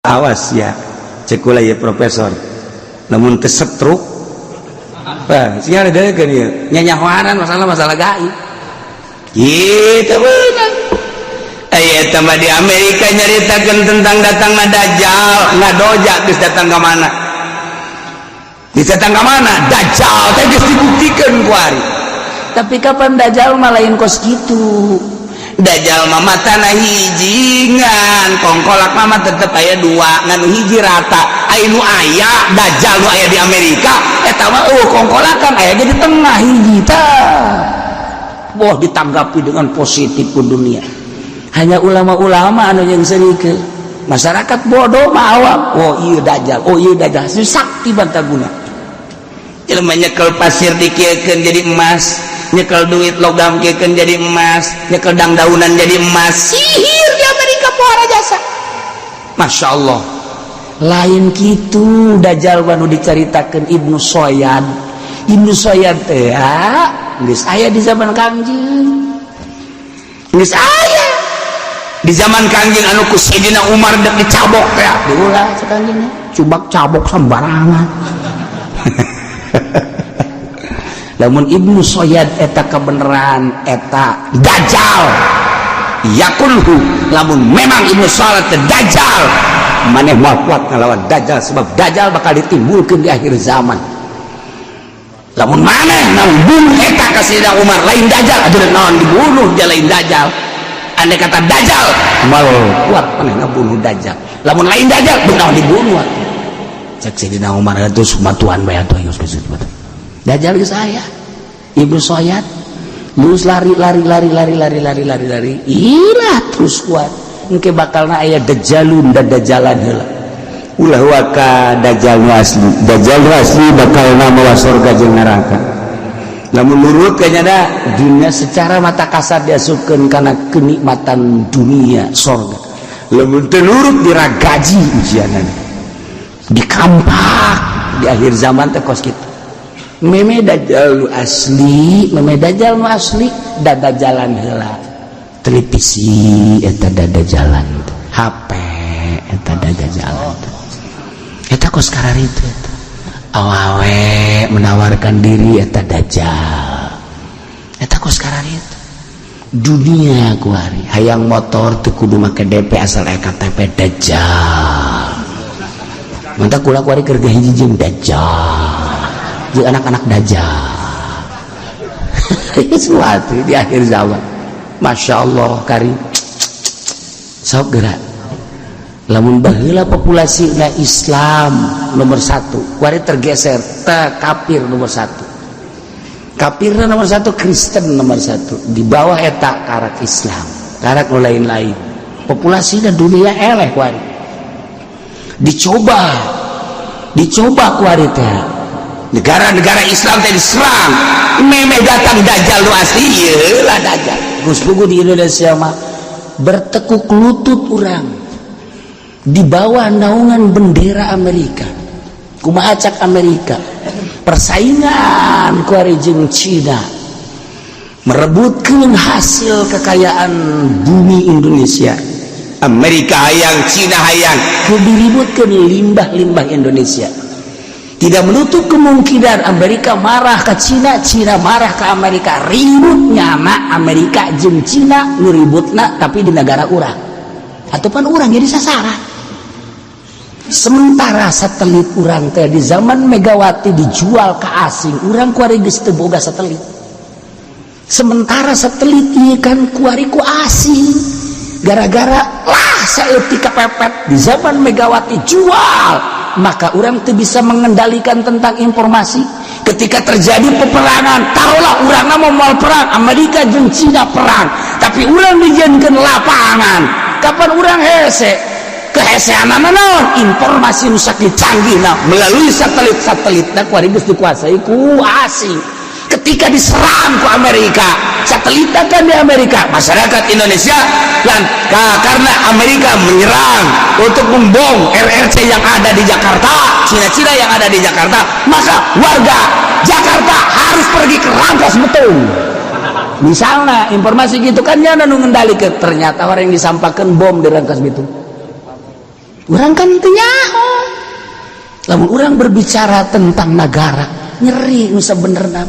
Awas ya, cek kula ya, profesor, namun teu stroke. Wah, sia ada kan ya nyanyahoanan masalah-masalah gaib gitu benar. Aya tambah di Amerika nyaritakan tentang datangna Dajjal, ngadoja geus datang ke mana? Geus datang ke mana? Dajjal teh geus dibuktikan ku ari. Tapi kapan Dajjal mah lain kos gitu. Dajjal mah matana hiji, ngan kongkolak mah tetep aya dua, ngan hiji rata. Aya nu aya Dajjal nu aya di Amerika eta mah eueuh kongkolakan, aya ge di tengah hiji tah. Wah, ditanggapi dengan positif ku dunia. Hanya ulama-ulama anu yang serike. Masyarakat bodoh mah awam. Oh iya Dajjal, oh iya Dajjal. Si sakti bantaguna. Jelema nyekel pasir dikieukeun jadi emas, nyekel duit logam kieukeun jadi emas, nyekel dangdaunan jadi emas. Sihir di Amerika pohara jasa. Masya Allah. Lain gitu Dajjal nu diceritakan Ibnu Soyad. Ibnu Soyad teh geus aya di zaman Kangjeng. Geus aya di zaman Kangjeng anu ku Sayyidina Umar dek dicabok teh. Diulah cek Kangjeng, cubak cabok sembarangan. Lamun Ibnu Soyad eta kebenaran eta Dajjal yakulhu, lamun memang Ibnu Soyad teh Dajjal, maneh moal kuat ngelawan Dajjal, sebab Dajjal bakal ditimbulkan di akhir zaman. Lamun maneh bunuh eta ka Sayyidina Umar lain Dajjal, atuh naon dibunuh dia lain Dajjal? Andai kata Dajjal, moal kuat maneh ngabunuh Dajjal. Lamun lain Dajjal, naon dibunuh atuh? Cek Sayyidina Umar itu sumatuan bae atuh, geus geus. Dajjal geus aya. Ibnu Soyad terus lari lari lari lari lari lari lari lari, ilah terus kuat. Engke bakalna aya Dajjalun dan Dajjalan heula. Ulah waka Dajjal nu asli. Dajjal nu asli bakal mawa surga jeung neraka lamun nurut kayaknya da. Dunia secara mata kasar diasupkeun kana kenikmatan dunia sorga. Lamun teu nurut, diragaji ujianana. Dikampak di akhir zaman teh kos kitu. Meme Dajjal nu asli, meme Dajjal nu asli dada jalan heula, televisi eta dada jalan, HP eta dada jalan, eta kos kararitu eta awawe menawarkan diri eta Dajjal, eta kos kararitu dunia kuari. Hayang motor teu kudu make DP, asal KTP, Dajjal. Mantap kula kuari kerja hiji jeung Dajjal, jeung anak-anak Dajjal suatu di akhir zaman. Masya Allah, kari sok gerak. Lamun baheula populasi na Islam nomor satu, kuari tergeser te kafir nomor satu, kafirna nomor satu, Kristen nomor satu, di bawah eta karak Islam, karak nu lain-lain. Populasinya dunia eleh kuari. Dicoba dicoba kuari teh. Negara-negara Islam teh diserang memeh datang Dajjal nu asli. Ieu lah Dajjal. Gus Pugu, di Indonesia mah bertekuk lutut orang di bawah naungan bendera Amerika. Kumaha cak Amerika? Persaingan kuari jeung Cina merebutkan hasil kekayaan bumi Indonesia. Amerika hayang, Cina hayang. Diributkan limbah-limbah Indonesia. Tidak menutup kemungkinan Amerika marah ke Cina, Cina marah ke Amerika, ribut nyama Amerika jeung Cina nu ributna, tapi di negara urang ataupun urang jadi sasaran. Sementara satelit urang teh di zaman Megawati dijual ke asing. Urang kuari geus teu boga satelit. Sementara satelit ieu kan kuari ku asing, gara-gara lah saeutik kepepet di zaman Megawati jual, maka orang tuh bisa mengendalikan tentang informasi. Ketika terjadi peperangan, taruhlah urang mau mau perang Amerika jeung Cina perang, tapi urang dijadikan lapangan. Kapan urang hese kehesean naon? Informasi nu sakieu canggih nah melalui satelit-satelit nah kuari geus dikuasai ku asing. Ketika diserang ku Amerika, satelit kan di Amerika, masyarakat Indonesia dan karena Amerika menyerang untuk membom RRC yang ada di Jakarta, Cina-Cina yang ada di Jakarta, maka warga Jakarta harus pergi ke Rangkas Betung misalnya. Informasi gitu kan, jangan nu ngendalikeun. Ternyata orang yang disampaikan bom di Rangkas Bitung. Urang kan teu nyaho. Lamun urang berbicara tentang negara, nyeri nu sabenerna.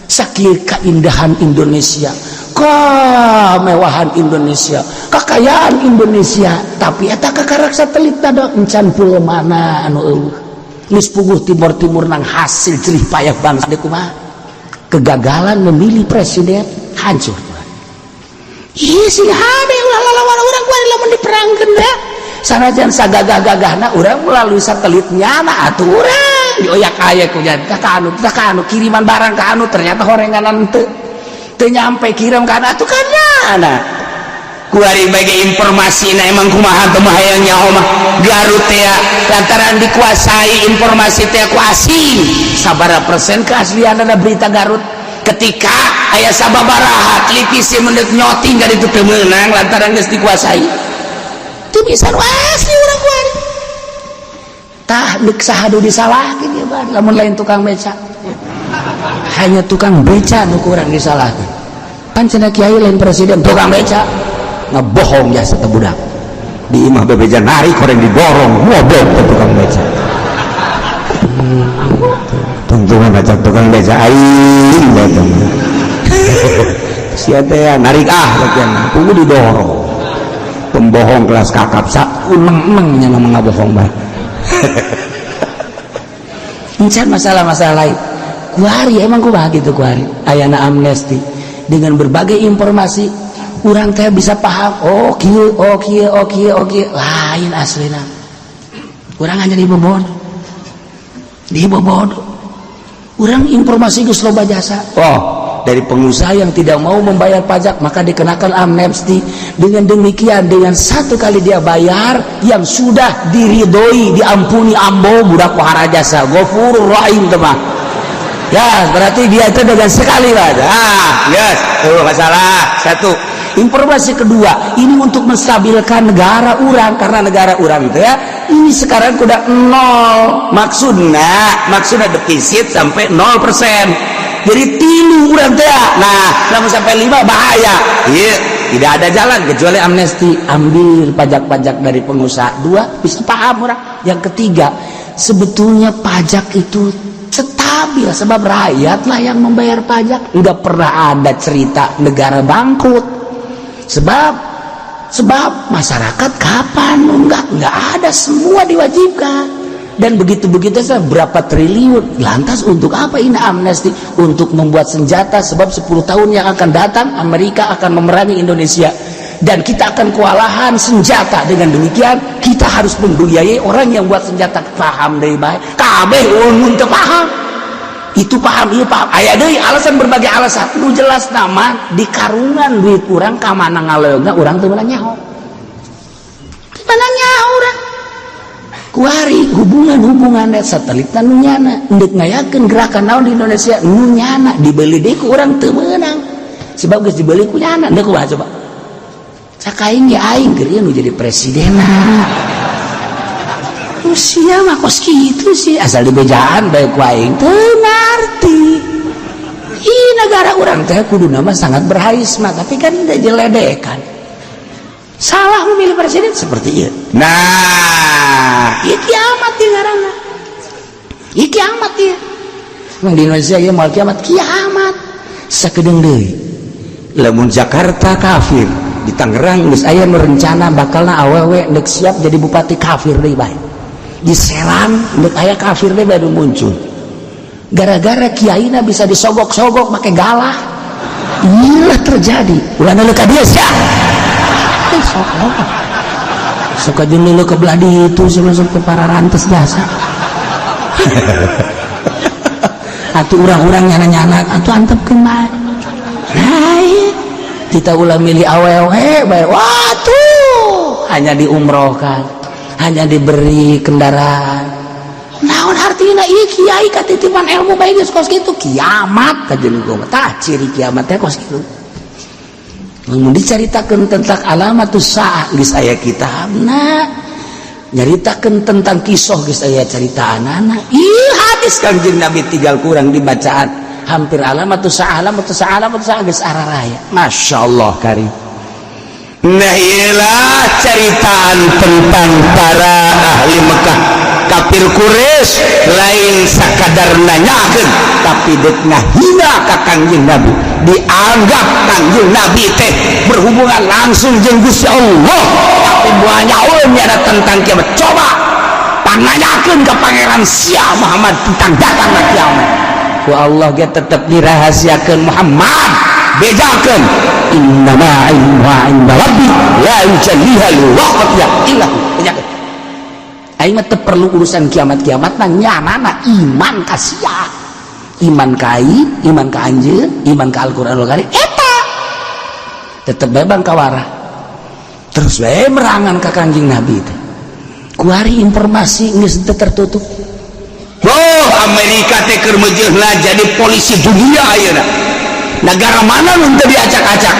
Sakieu keindahan Indonesia, kemewahan Indonesia, kekayaan Indonesia, tapi eta kakarak satelit da encan pulau mana anu eueuh. Geus puguh timur-timur nang hasil jerih payah bangsa deui kumaha? Kegagalan memilih presiden hancur. Ih, sing hade ulah lalawan urang kuari lamun diperangkeun da. Sanajan sagagah-gagahna urang melalui satelit nyana atuh urang dioyak aya ku nya ka anu ka anu kiriman barang ka anu, ternyata horenganan teu teu nyampe, kirim ka anu atuh kan nyana. Kuari bagi informasi na emang kumaha teu mah hayang nyaho mah Garut teh lantaran dikuasai informasi teh ku asing, sabaraha persen keaslian ada berita Garut? Ketika aya sababaraha televisi mendet nyoting ka ditu teu meunang lantaran geus dikuasai. Teu bisa nu asli urang kuari. Tah, deuk saha nu disalahkeun ieu mah lamun lain tukang beca? Hanya tukang beca nu kurang disalahkeun. Pan cenah kiai lain presiden, tukang beca ngebohong jasa teh budak. Di imah bebeja narik koreng didorong ngobok ke tukang beca. Tuntungan baca tukang beca aing datang sia teh narik ah bagian tunggu didorong. Pembohong kelas kakap, sak uneng-eneng nya ngomong ngabohong bae. Encan masalah-masalah lain. Kuari emang kumaha gitu kuari ayana amnesti dengan berbagai informasi urang teh bisa paham, oh kieu, oh kieu, oh kieu, oh kieu, lain aslina. Urang hanya dibobodo, dibobodo. Urang informasi geus loba jasa. Oh, dari pengusaha yang tidak mau membayar pajak maka dikenakan amnesti. Dengan demikian, dengan satu kali dia bayar yang sudah diridhoi, diampuni ambo budak jasa Ghafurur Rahim teman ya, berarti dia itu dengan sekali aja. Ah yes, tuh masalah satu. Informasi kedua, ini untuk menstabilkan negara urang karena negara urang itu ya ini sekarang udah nol, maksudnya maksudnya defisit sampai 0%, jadi 3 urang teh. Nah, lamun sampai 5 bahaya. Iya, tidak ada jalan kecuali amnesti, ambil pajak-pajak dari pengusaha. Dua, bisa paham orang. Yang ketiga, sebetulnya pajak itu stabil sebab rakyatlah yang membayar pajak. Nggak pernah ada cerita negara bangkrut sebab sebab masyarakat kapan enggak ada, semua diwajibkan dan begitu-begitu saja berapa triliun. Lantas untuk apa ini amnesti? Untuk membuat senjata, sebab 10 tahun yang akan datang Amerika akan memerangi Indonesia dan kita akan kewalahan senjata. Dengan demikian kita harus membiayai orang yang buat senjata. Paham dari baik kabeh umum teu paham itu, paham iya paham, aya deui alasan, berbagai alasan. Nu jelas nama di karungan duit urang ka mana ngaleungna urang teu meunang nyaho, teu meunang nyaho urang. Kuari hubungan-hubungan satelit nu nyana ndek ngayakeun gerakan naon di Indonesia nu nyana dibeli deui ku urang teu meunang sebab geus dibeli ku nyana. Ndek kumaha coba? Cak aing ge aing keur nu jadi presiden. Usia mah kos kitu sih, asal dibejaan bae ku aing teu ngarti. Ih, negara urang teh kudu nama sangat berharisma, tapi kan diledekan. Salah memilih presiden seperti itu. Nah, ieu kiamat ieu ngaranna, ieu kiamat ieu. Emang di Indonesia ieu moal kiamat? Kiamat sakedeung deui. Lamun Jakarta kafir, di Tangerang geus aya nu rencana bakalna awewe ndek siap jadi bupati kafir deui bae. Di Serang ndek aya kafir deui baru muncul gara-gara kiaina bisa disogok-sogok make galah. Inilah terjadi, ulah neuleuh ka dieu sia. Eh, sok sok aja neuleuh ke belah ditu sih, masuk ke para rantes jasa atuh urang-urang nyana-nyana atuh antepkeun bae. Nah, iya. Kita ulah milih awewe bae. Wah tuh hanya diumrohkan, hanya diberi kendaraan, naon artinya? Ieu kiai katitipan ilmu bae geus kos kitu. Kiamat kajeun gua tah, ciri kiamat teh kos kitu. Lamun dicaritakeun tentang alamatus saah geus aya kitabna, nyaritakeun tentang kisah geus aya caritaanana. Ih, hadis Kangjeng Nabi tinggal kurang dibacaan, hampir alamatus saah, alamatus saah, alamatus saah geus araraya. Masya Allah karim. Nah, iyalah ceritaan tentang para ahli Mekah, kafir Quraisy. Lain sakadar nanyakeun, tapi dek ngahina ka Kangjeng Nabi. Dianggap Kangjeng Nabi teh berhubungan langsung jeung Gusti Allah, tapi buahnya ada tentang kiamat. Coba pananyakeun ke pangeran sia, Muhammad, tentang datang kiamat. Ku Allah ge tetep dirahasiakeun. Muhammad, bejakeun, innama ilmuha inda rabbi la yujalliha liwaqtiha illa hu. Bejakeun, aing mah teu perlu urusan kiamat-kiamat. Nah, nyanana iman ka sia, iman ka aing, iman ka anjeun, iman ka Al-Qur'anul Karim, eta tetep bae bang kawara terus bae merangan ka Kanjeng Nabi teh. Kuari informasi geus teu tertutup. Oh, Amerika teh keur meujeuhna jadi polisi dunia ayeuna. Negara mana nu teu diacak-acak?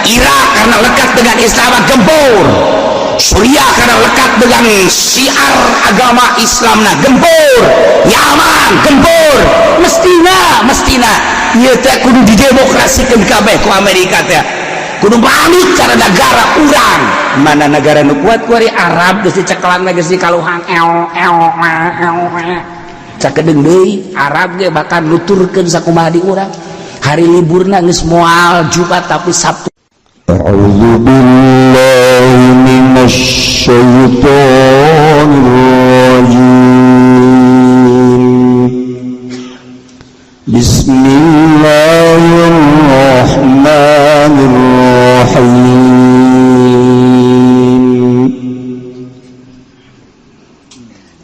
Irak karena lekat dengan Islam gempur, Suriah karena lekat dengan syiar agama Islam, nah, gempur, Yaman gempur. Mestina, mestina ieu teh kudu didemokrasikeun kabeh ku Amerika teh, kudu manut cara negara urang. Mana negara nu kuat kuari? Arab geus dicekelan, geus dikaluhan, eo eo eo eo, sakedeung deui Arab ge bahkan nuturkeun sakumaha di urang. Hari liburna geus moal Jumat, tapi Sabtu. أعوذ بالله من الشيطان الرجيم. بسم الله الرحمن الرحيم.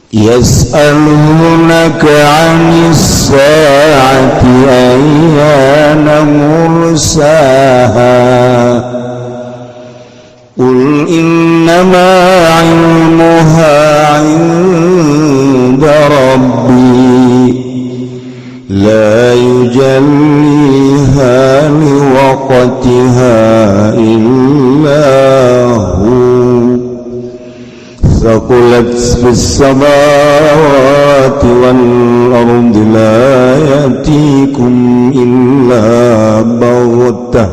يسألونك عن الساعة أيان مرساها، قل إنما علمها عند ربي، لا يجليها لوقتها إلا هو، ثقلت في السماوات والأرض، لا يأتيكم إلا بغتة.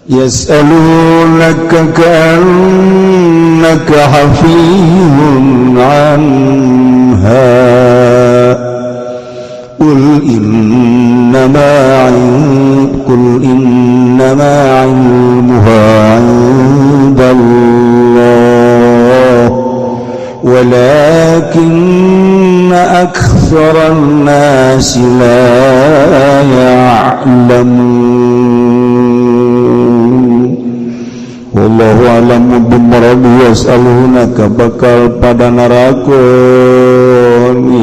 يسألونك كأنك حفي عنها، قل إنما علمها عند الله ولكن أكثر الناس لا يعلمون. والله أعلم بمراده. يسألونك bakal pada narakon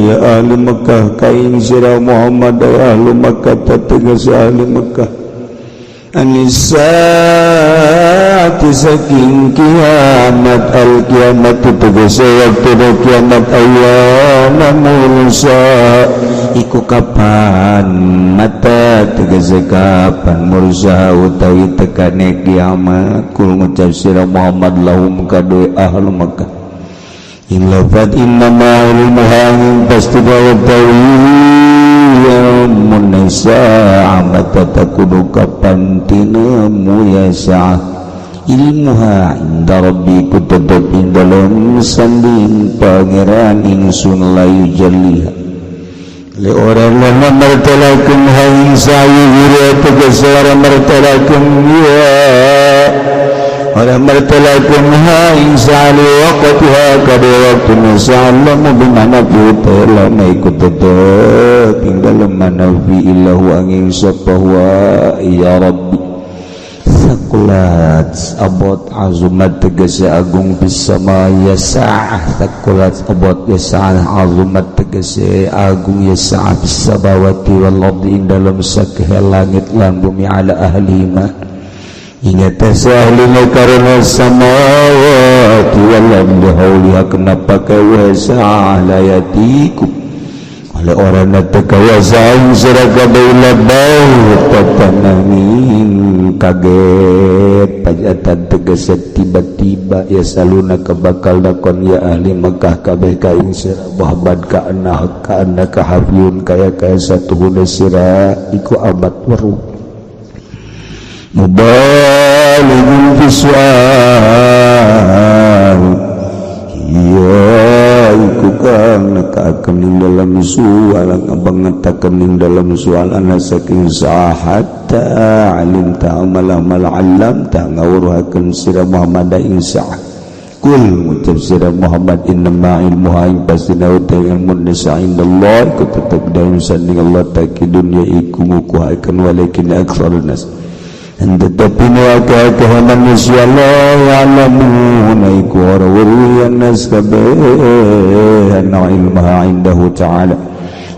ya ahli Mekah ka ing sira Muhammad, ya ahli Mekah, tegas ahli Mekah, 'anis saati saking kiamat, al kiamat tegese waktu kiamat, ayyana mursa iku kapan, mata tegese kapan, mursa utawi tekane kiamat. Qul ngucap sira Muhammad, lahum kaduwe ahlu Makkah, in lafat innama ilmuha pasti utawi yamun sa'a mata takudu kapan tinemu ya sa'ah, ilmuha inda rabbi ku tetep ing dalem sanding pangeran ingsun, la yujalliha li orang lama martalakum hain sa'i guru tegas orang martalakum ya orang martalakum hain sa'i waqtiha kada waktu nasa'alamu bimana fi lama ikut tetep ing dalem mana fi illahu angin sapa huwa ya rabbi. Thaqulat abot, azumat tegese agung, fis sama ya sa'ah. Thaqulat abot ya sa'ah, azumat tegese agung, ya sa'ah, fis samawati wal ardi ing dalem sakehe langit lan bumi, ala ahlima ingat ahlina karena samawati wal ardi hauliha. Kenapa kawa sa'ah? La yatikum oleh orang teka wasaan sira kabeh illa baghtatan kaget, faj'atan tegese tiba-tiba. Ya saluna bakal dakon ya ahli Mekah kabeh ka ing sira Muhammad, ka anna ka annaka hafiyun kaya kaya satuhuna sira iku amat weruh. Mubalighun fi su'al. Iya, iku kang nekakeun ing dalam sual, ngabangetakeun ing dalam sual ana saking hatta alimta amal amal alam ta ngawruhakeun sira Muhammad ing sa'ah. Kul, ngucap sira Muhammad, innama ilmuha, ing pastina utai ilmu nisa, indallah, iku tetep dalam sanding Allah taki dunya iku ngukuhakeun, walakin aktsarun nas, tetapi akeh manusia, la ya'lamuna, iku ora weruh nas kabeh, anna ilmaha indahu ta'ala,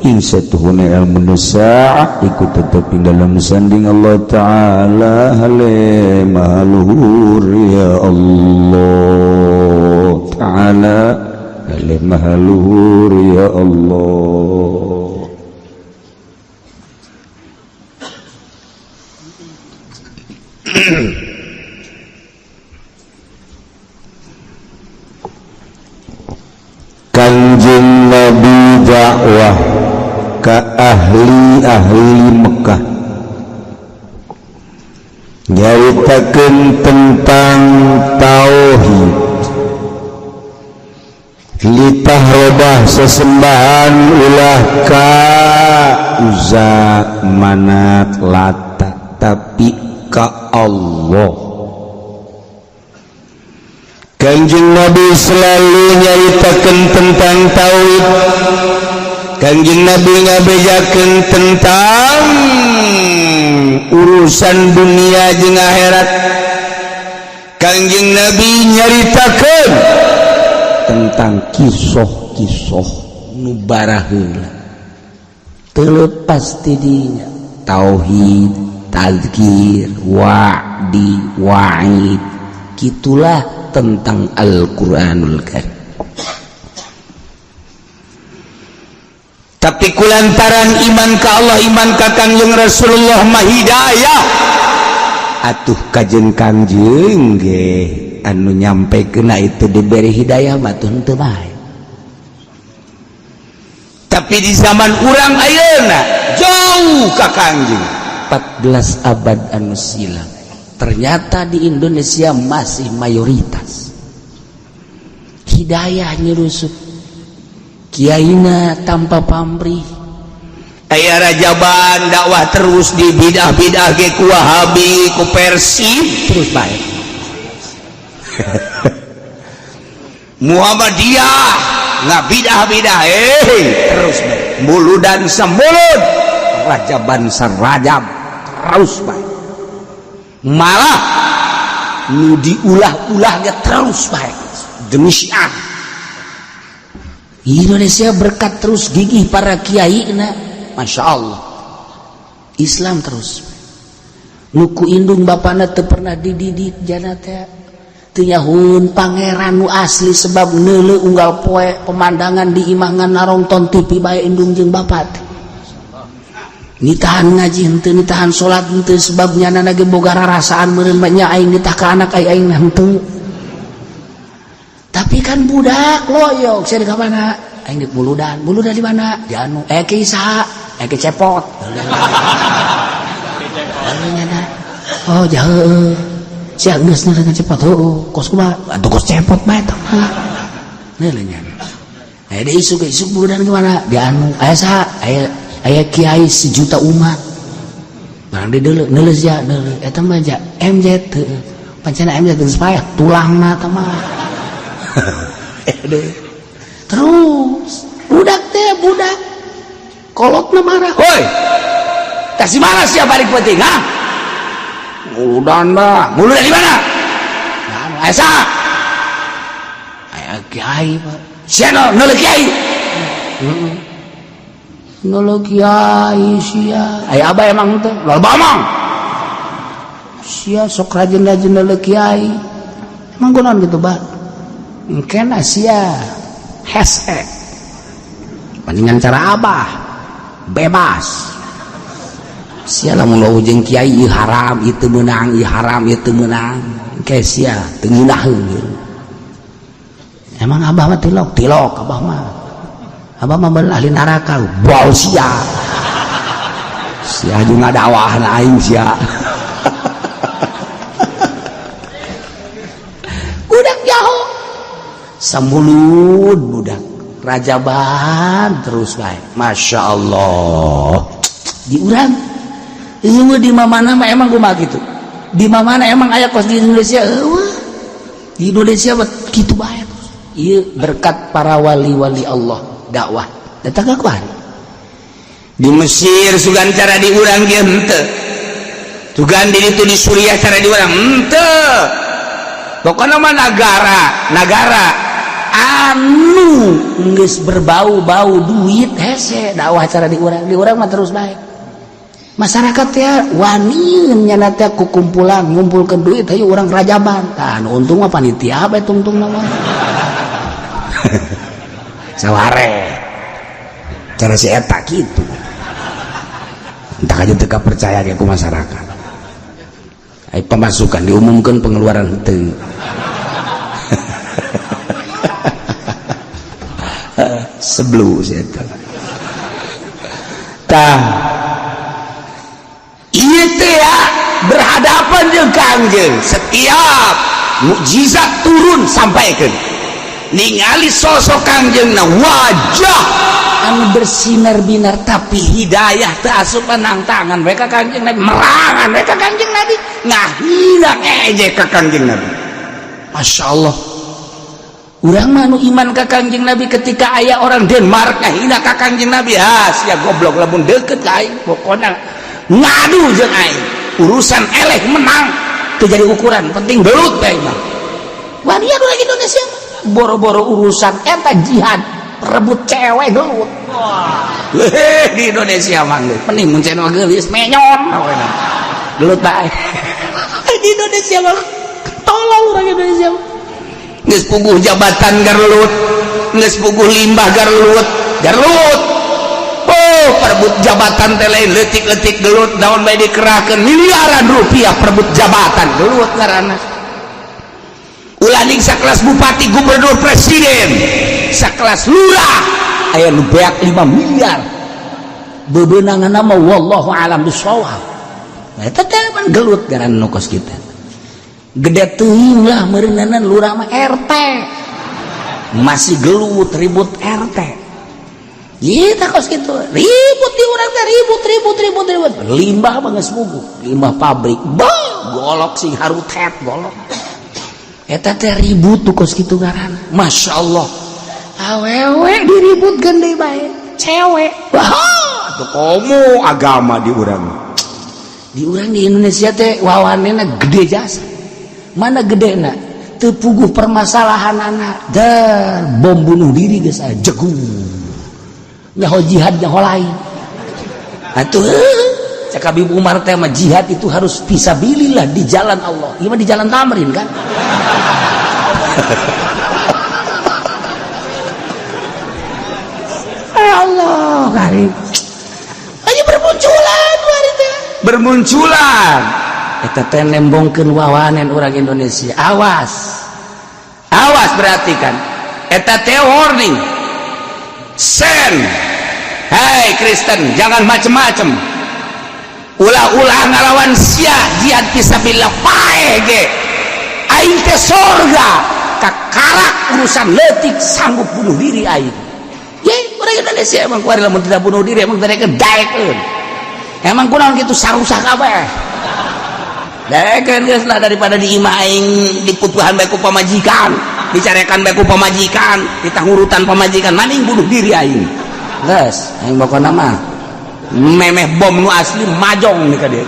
ing satuhuna ilmu sa'ah iku tetep ing dalam sanding Allah Ta'ala, hale maha luhur ya Allah Ta'ala, hale maha luhur ya Allah. Kanjeng Nabi dakwah ke ahli-ahli Mekah, nyaritakeun tentang tauhid, litah robah sesembahan ulah ka Uzza, Manat, Lata, tapi ka Allah. Kanjeng Nabi selalu nyaritakeun tentang tauhid. Kanjeng Nabi ngabejakeun tentang urusan dunia jeung akhirat. Kanjeng Nabi nyaritakeun tentang kisah-kisah nu baraheula teu lepas ti dinya tauhid, tazkir, wa'di, wa'id. Gitulah tentang Al-Qur'anul Karim. Tapi kulantaran iman ka Allah, iman ka Kangjeng Rasulullah mah hidayah. Atuh kajen Kangjeng ge anu nyampe kena itu diberi hidayah mah tuh henteu bae. Tapi di zaman urang ayeuna jauh ka Kangjeng. 14 abad anu silam ternyata di Indonesia masih mayoritas hidayah nyerusup kiaina tanpa pamrih. Aya rajaban dakwah terus di bidah-bidah ge ku Wahabi, ku Persib terus bae. Muhammadiyah ngabidah-bidah terus bae. Muludan samulud, rajaban sarajab terus bae. Malah nu diulah-ulahnya terus bae demi syiar. Indonesia berkat terus gigih para kiai na, Masya Allah Islam terus. Nuku indung bapana teu pernah dididik jana teh teu nyahun pangeran nu asli, sebab neuleu unggal poe pemandangan di imah ngan narongton TV bae indung jeung bapak teh. Nitahan ngaji henteu, nitahan salat henteu, sebab nyana ge boga rarasaan meureun mah nya aing nitah ka anak aing aing henteu. Tapi kan budak loyok sia di mana aing di muludan, muludan di mana di anu ki saha ki cepot. Oh jauh sia geus dengan cepot, heuh kos kumaha atuh kos cepot bae tah mah neuleuh nyana. Di isuk isuk muludan gimana di anu aya saha aya aya kiai sejuta umat barang di deuleu neuleuh sia neuleuh eta mah ja MZ heuh pancena MZ geus paeh tulangna tah mah. Terus budak teh budak kolotna marah, woi kasih mana siapa balik penting ha muludan bah muludan di mana aya saha aya kiai Pak sia neuleuh kiai heeh neuleuh kiai sia aya abah emang teh loba omong sia sok rajin-rajin neuleuh kiai emang kunaon gitu bah kena sia hese mendingan cara abah bebas sia lamun jeung kiai ieu haram ieu teu meunang, ieu haram ieu teu meunang ke sia teu ngeunaheun. Emang abah mah tilok tilok, abah mah bener ahli neraka bau sia sia jeung ngadawah aing sia. Samulud budak rajaban terus bae. Masya Allah, di urang eueuh, di mana mah emang kumaha kitu? Di mana emang aya kos di Indonesia? Eueuh, di Indonesia mah kitu bae terus. Ieu berkat para wali-wali Allah, dakwah datang ka kuari. Di Mesir sugan cara di urang ge henteu, sugan di ditu di Suriah cara di urang henteu. Pokoknya mah negara negara Anu geus berbau-bau duit hese dakwah cara di urang. Di urang mah terus bae masyarakat ya, wani nyana teh ku kumpulan ngumpulkeun duit, hayu urang rajaban. Tah, nu untung mah panitia bae tungtung mah. Saware cara si eta gitu, entah aja teu percaya ke ku masyarakat. Ai pemasukan diumumkan, pengeluaran henteu. Sebelum si eta tah ieu teh ya, berhadapan jeung Kangjeng, setiap mukjizat turun sampaikan, ningali sosok Kangjeng na wajah anu bersinar-binar, tapi hidayah teu asup nang tangan mereka. Kangjeng Nabi merangan mereka, Kangjeng Nabi ngahina, ngejek ka Kangjeng Nabi. Masya Allah, urang mah nu iman ka Kangjeng Nabi, ketika aya orang Denmark ngahina ka Kangjeng Nabi, ah sia goblok, lamun deket ka aing pokona ngadu jeung aing, urusan eleh menang teu jadi ukuran, penting gelut teh mah. Wanian urang Indonesia mah boro-boro urusan eta jihad, rebut cewek gelut. Weh, di Indonesia mah pening mun cenah geulis menyon gelut bae. Di Indonesia mah tolol urang Indonesia mah. Geus puguh jabatan garlut, geus puguh limbah garlut garlut. Oh, perebut jabatan teh lain leutik-leutik gelut, naon bae dikerahkeun miliaran rupiah perebut jabatan, gelut ngaranna. Ulah ning sakelas bupati, gubernur, presiden, sakelas lurah aya nu beak 5 miliar bebenangan nama, wallahu alam bisawab. Nah, eta teh pan gelut ngaranna nu kos kitu. Gede teuing lah meureunana lurah mah, RT masih gelut ribut RT. Kita kos kitu ribut di urang teh, ribut ribut ribut ribut. Limbah mah geus puguh, limbah pabrik bah golok sing harutet golok eta teh ribut tuh kos kitu ngaranna. Masya Allah, awewe diributkeun deui bae, cewek. Wah, tuh komo agama di urang. Di urang di Indonesia teh wawanena gede jasa. Mana gedena teu puguh permasalahan anak dan bom bunuh diri geus aya jegu, nyaho jihad nyaho lain atuh. Cek Habib Umar teh mah jihad itu harus fisabilillah, di jalan Allah. Ieu mah di jalan Tamrin kan. Ya Allah karim, aja bermunculan hari teh bermunculan. Eta teh nembongkeun wawanen urang Indonesia. Awas awas, berarti kan eta teh warning sen. Hai Kristen, jangan macem-macem, ulah-ulah ngalawan sia, jihad fisabilillah paeh ge aing teh sorga kakarak urusan leutik sanggup bunuh diri aing. Ye, urang Indonesia emang kuari lamun tidak bunuh diri emang mereka daekeun. Emang kunaon kitu sarusah kabeh. Daekeun geus lah, daripada di imah aing diputuhan bae ku pamajikan, dicarekan bae ku pamajikan, ditangurutan pamajikan, maning bunuh diri aing. Geus, aing pokona mah memeh bom nu asli majong nih ka dieu.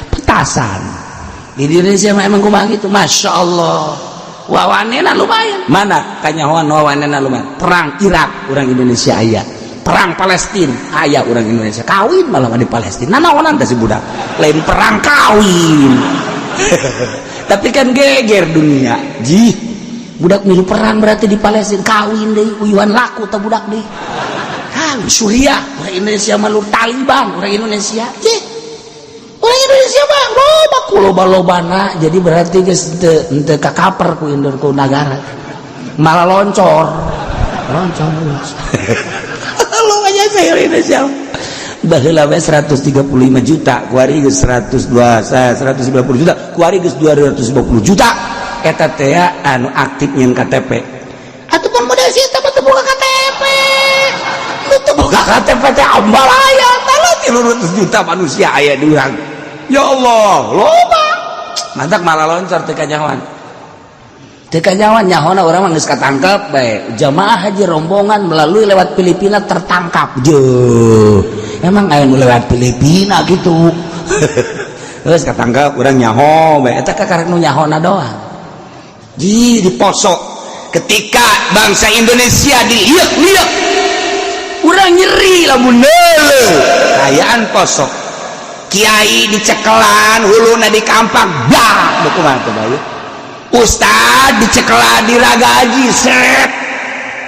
Petasan di Indonesia mah emang kumaha gitu. Masya Allah, wawanena lumayan. Mana kanyahoan wawanena lumayan? Perang Irak orang Indonesia aya, perang Palestina aya orang Indonesia, kawin malah di Palestina. Nanaonan teh si budak, lain perang kawin. Tapi kan geger dunia jih, budak milu perang berarti di Palestina, kawin deui, uyuhan laku teh budak deui. Kawin Suriah orang Indonesia, malu Taliban orang Indonesia. Jih, orang Indonesia mah loba ku loba-lobana, jadi berarti geus teu kakaper ku indur ku nagara, malah loncor loncor. Lo aja saya Indonesia. Baheula we 135 juta, kuari geus 102, 190 juta, kuari geus 250 juta. Eta teh anu aktif nyeun KTP. Atuh pan model si eta mah teu boga KTP. Nu teu boga KTP teh ambalaya, tah 300 juta manusia aya di urang. Ya Allah, loba. Mantak malah loncor teu kanyahoan. Teu kanyahoan, nyahona urang mah geus katangkep bae. Jamaah haji rombongan melalui lewat Filipina tertangkap. Jeuh. Emang aya nu lewat Filipina gitu. Geus katangkep, urang nyaho bae. Eta kakarek nu nyahona doang. Di Poso ketika bangsa Indonesia diliuk-liuk, urang nyeri lamun neuleuh kaayaan Poso, kiai dicekelan, huluna dikampak, bah, kumaha teh bae, ustad dicekelan, diragaji, set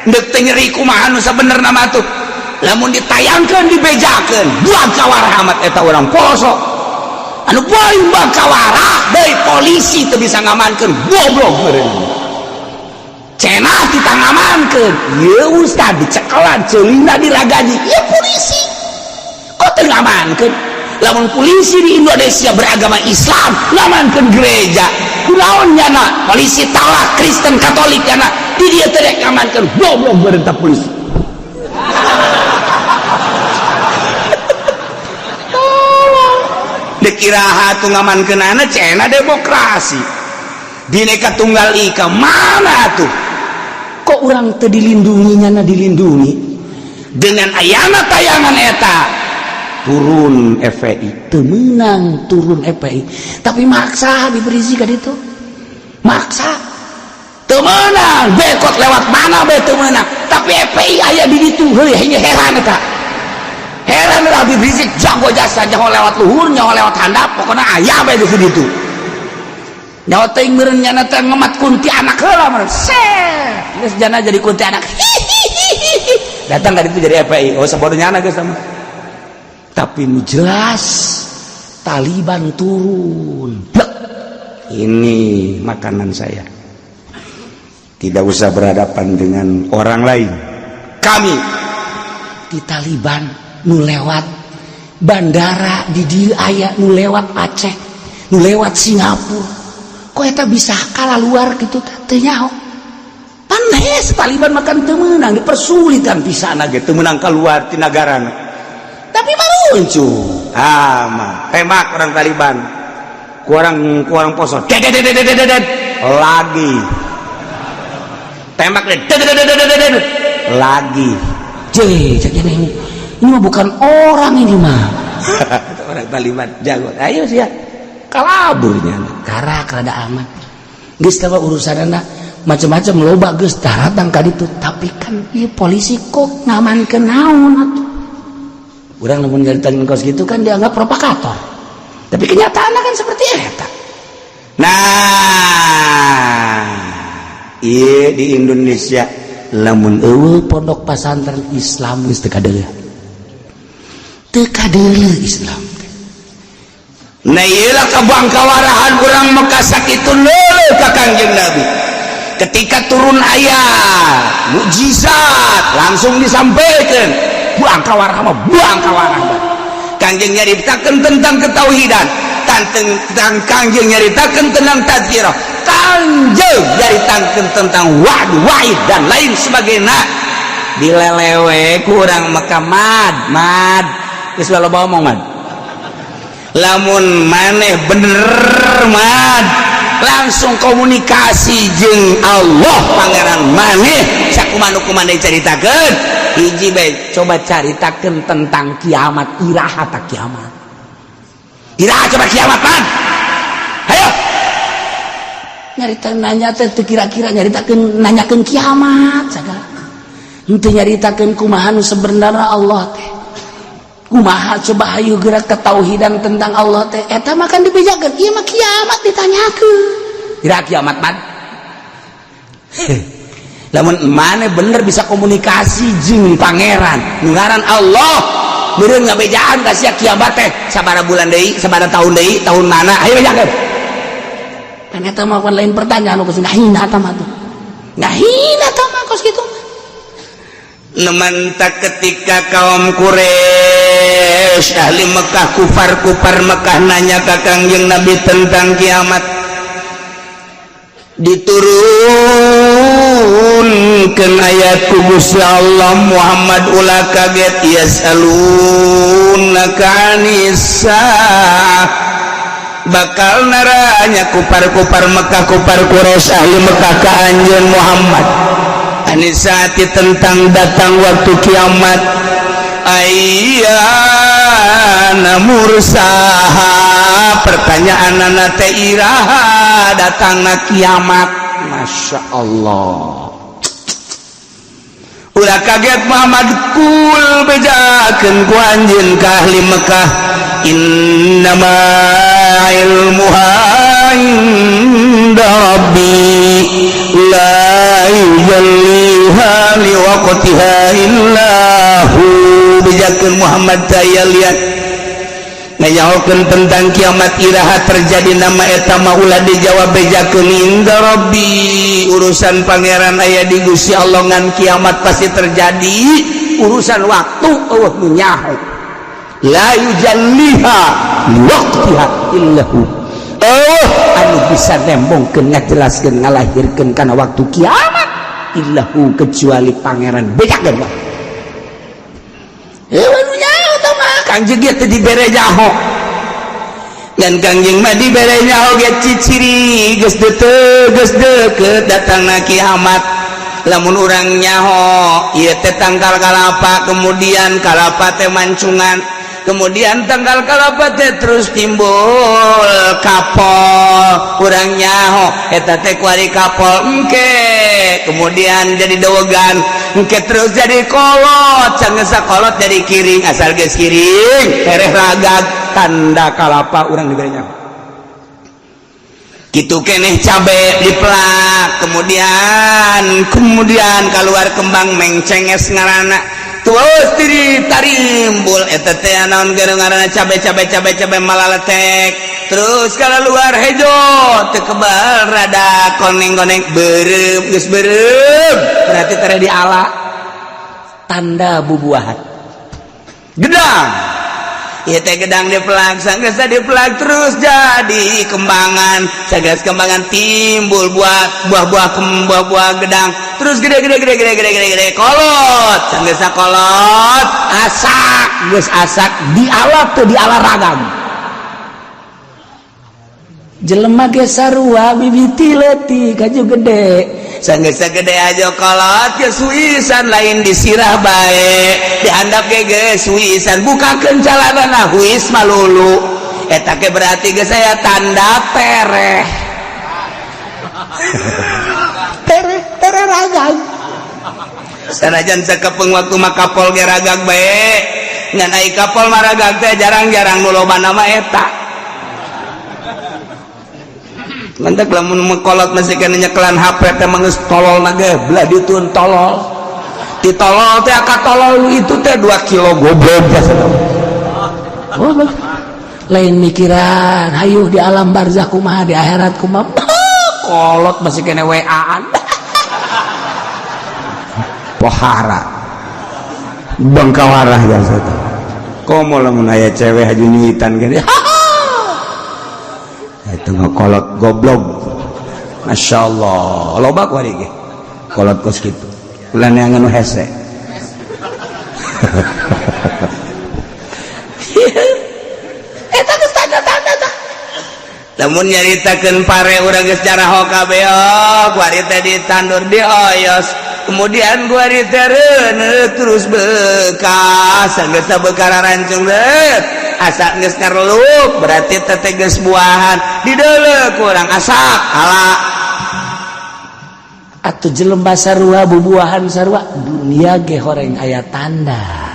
ndek teh nyeri kumaha nu sabenerna mah tuh. Lamun ditayangkeun, dibejakeun, buang kawarah amat eta urang Poso anu paling buang kawarah deui. Polisi teu bisa ngamankeun, goblok meureun, cenah ditangamankeun. Ieu ustad dicekelan, ceulina diragaji, ieu polisi kok teu ngamankeun? Lamun polisi di Indonesia beragama Islam ngamankeun gereja, kunaon nyana polisi talak Kristen Katolik nyana di dia teu rek ngamankeun? Goblok berentah polisi. Dikiraha tuh ngamankeunana, cenah demokrasi, Bhinneka Tunggal Ika, mana tuh? Kok orang teu dilindungi, nyana dilindungi? Dengan ayana tayangan eta turun FPI, teu meunang turun FPI, tapi maksa Habib Rizik ka ditu, maksa. Teu meunang, bekot lewat mana be teu meunang, tapi FPI aya di ditu. Heuy, heran eta, heran. Habib Rizik jago jasa, nyaho lewat luhur, nyaho lewat handap, pokoknya aya bae di ditu. Nyaho teuing meureun nyana teh ngemat kuntianak heula meureun, set geus jana jadi kuntianak, datang ka ditu jadi FPI. Oh, sabodo nyana geus sama. Tapi nu jelas Taliban turun. Blek. Ini makanan saya, tidak usah berhadapan dengan orang lain, kami di Taliban nu lewat bandara di dieu aya, nu lewat Aceh, nu lewat Singapura, kok eta bisa kalah luar gitu? Teu nyaho. Pan hes Taliban makan teu meunang, dipersulitan pisan ge, teu meunang keluar ti nagarana, tapi maruncu ah mah tembak orang Taliban, kurang kurang Poso, dedet lagi tembak, dedet lagi. Cek ini mah bukan orang, ini mah orang Taliban jago. Ayo sih ya kalaburnya karak rada aman geus tahu urusanana macam-macam, loba geus datang ka ditu. Tapi kan ieu polisi kok ngamankeun naon atuh? Urang lamun nyaritakeun kos gitu kan dianggap provokator, tapi kenyataannya kan seperti eta. Nah, iya, di Indonesia lamun eueuh pondok pesantren Islam geus teu kadeuleu, teu kadeuleu Islam. Nah, iyalah kabangkawarahan urang Mekah sakitu leuleut ka Kangjeng Nabi. Ketika turun ayat mukjizat langsung disampaikan, buang kawarah mah, buang kawarah. Kangjeng nyaritakeun tentang ketauhidan, tentang, Kangjeng nyaritakeun tentang tadzkirah, Kangjeng nyaritakeun tentang wa'd, wa'id, dan lain sebagainya. Dilelewe kurang Mekah, mad mad geus loba omong, mad. Lamun maneh bener, mad, langsung komunikasi jeung Allah Pangeran maneh, sakumaha nu kumaha caritakeun. Hiji bae, coba caritakeun tentang kiamat, iraha tak kiamat, iraha coba kiamat, man? Ayo nyarita, nanya teh teu kira-kira, nyaritakeun, nanyakeun kiamat sagala, henteu nyaritakeun kumaha nu sebenarnya Allah teh kumaha. Coba hayu gerak ketauhidan tentang Allah teh, eta mah kan dibejakeun. Ieu mah kiamat ditanyakeun, iraha kiamat, man? Lamun mana bener bisa komunikasi jeung Pangeran nu ngaran Allah, meureun ngabejaan ka sia kiamat teh sabaraha bulan deui, sabaraha tahun deui, tahun mana, ayo bejakeun. Kan eta mah kan lain pertanyaan nu geus ngahina eta mah tuh, ngahina eta mah kos kitu. Nemantak ketika kaum Quraisy Quraisy, ahli Mekah, kufar-kufar Mekah nanya ka Kangjeng Nabi tentang kiamat, diturunkan ayat ku Gusti Allah, "Muhammad, ulah kaget." Yas'alunaka 'anis saah, bakal naranya kupar-kupar Mekah, kupar Quraisy, ahli Mekah ka anjeun Muhammad, 'anis saati, tentang datang waktu kiamat. Ayyana mursaha, pertanyaan teh iraha datangna kiamat. Masya Allah, ulah kaget, Muhammad. Qul, bejakeun ku anjeun ka ahli Mekah, innama ilmuha inda rabbi la yujalliha liwaqtiha illa hu. Bejakeun, Muhammad, daya lihat ngayahokeun tentang kiamat iraha terjadi nama eta mah ulah dijawab. Bejakeun, inda rabbi, urusan pangeran, aya di Gusti Allah. Ngan kiamat pasti terjadi, urusan waktu euweuh nu nyaho. La yujalliha liwaqtiha illa hu, oh anu bisa nembongkeun, ngajelaskeun, ngalahirkeun kana waktu kiamat, illahu, kecuali pangeran. Bejakeun wae. Eh, anu nyaho tah mah Kangjeng ge teu dibere nyaho. Dan Kangjeng mah dibere nyaho ge ciciri geus deuteuh, geus deukeut datangna kiamat. Lamun urang nyaho ieu teh tangkal kalapa, kemudian kalapa teh mancungan, kemudian tangkal kalapa teh terus timbul kapol, urang nyaho eta teh kuari kapol, engke kemudian jadi dowogan, engke terus jadi kolot, sanggeus kolot jadi kiring, asal geus kiring tereh ragag, tanda kalapa urang dibere nyaho. Gitu keneh cabe dipelak, kemudian kemudian keluar kembang mengcenges ngarana, terus diri tarimbul eta teh naon ngaranna cabe, cabe, cabe, cabe malaletek, terus kalau luar hejo teu kebal, rada koneng-koneng, beureum, geus beureum berarti tere diala, tanda bubuahan. Gedang ieu teh, gedang dipelak, sanggeus dipelak terus jadi kembangan, sanggeus kembangan timbul buah, buah-buah, buah-buah gedang, terus gede gede gede gede gede gede gede, kolot, sanggeus kolot asak, geus asak diala teu diala ragam. Jelema ge sarua, mimiti leutik kaju gede, sanggeus gede aja kolot ge suisan, lain disirah bae, dihandap ge geus suisan, bukakeun calanana huis malulu, eta ge berarti geus aya tanda tereh, tereh, tereh ragag. Sanajan sakepeng waktu mah kapol ge ragag bae, ngan ai kapol mah ragag teh jarang-jarang, nu loba nama eta. Mantak lamun mengkolot masih kena nyekelan HP teh mah geus tolol na ge, belah ditun tolol. Di tolol teh aka tolol itu teh 2 kilo goblok biasa. Oh, lain mikiran hayu di alam barzah kumaha, di akhirat kumaha, kolot masih kena WA-an. Pohara bangkawarah jasa teh. Komo lamun aya cewek haju nyuitan gini, itu kolot goblok. Masya Allah, loba kuari ge kolot kos kitu, ulah neangan nu hese. Eta geus tanda-tanda tah. Lamun nyaritakeun pare, urang geus caraho kabeh. Oh, kuari teh ditandur, dioyos, kemudian kuari teh reuneuh, terus bekas, geus bekara rancung deut, asak, geus ngareluk berarti teh geus buahan, dideuleu kurang asak ala. Atuh jelema sarua, bubuahan sarua, dunia ge horeng aya tanda.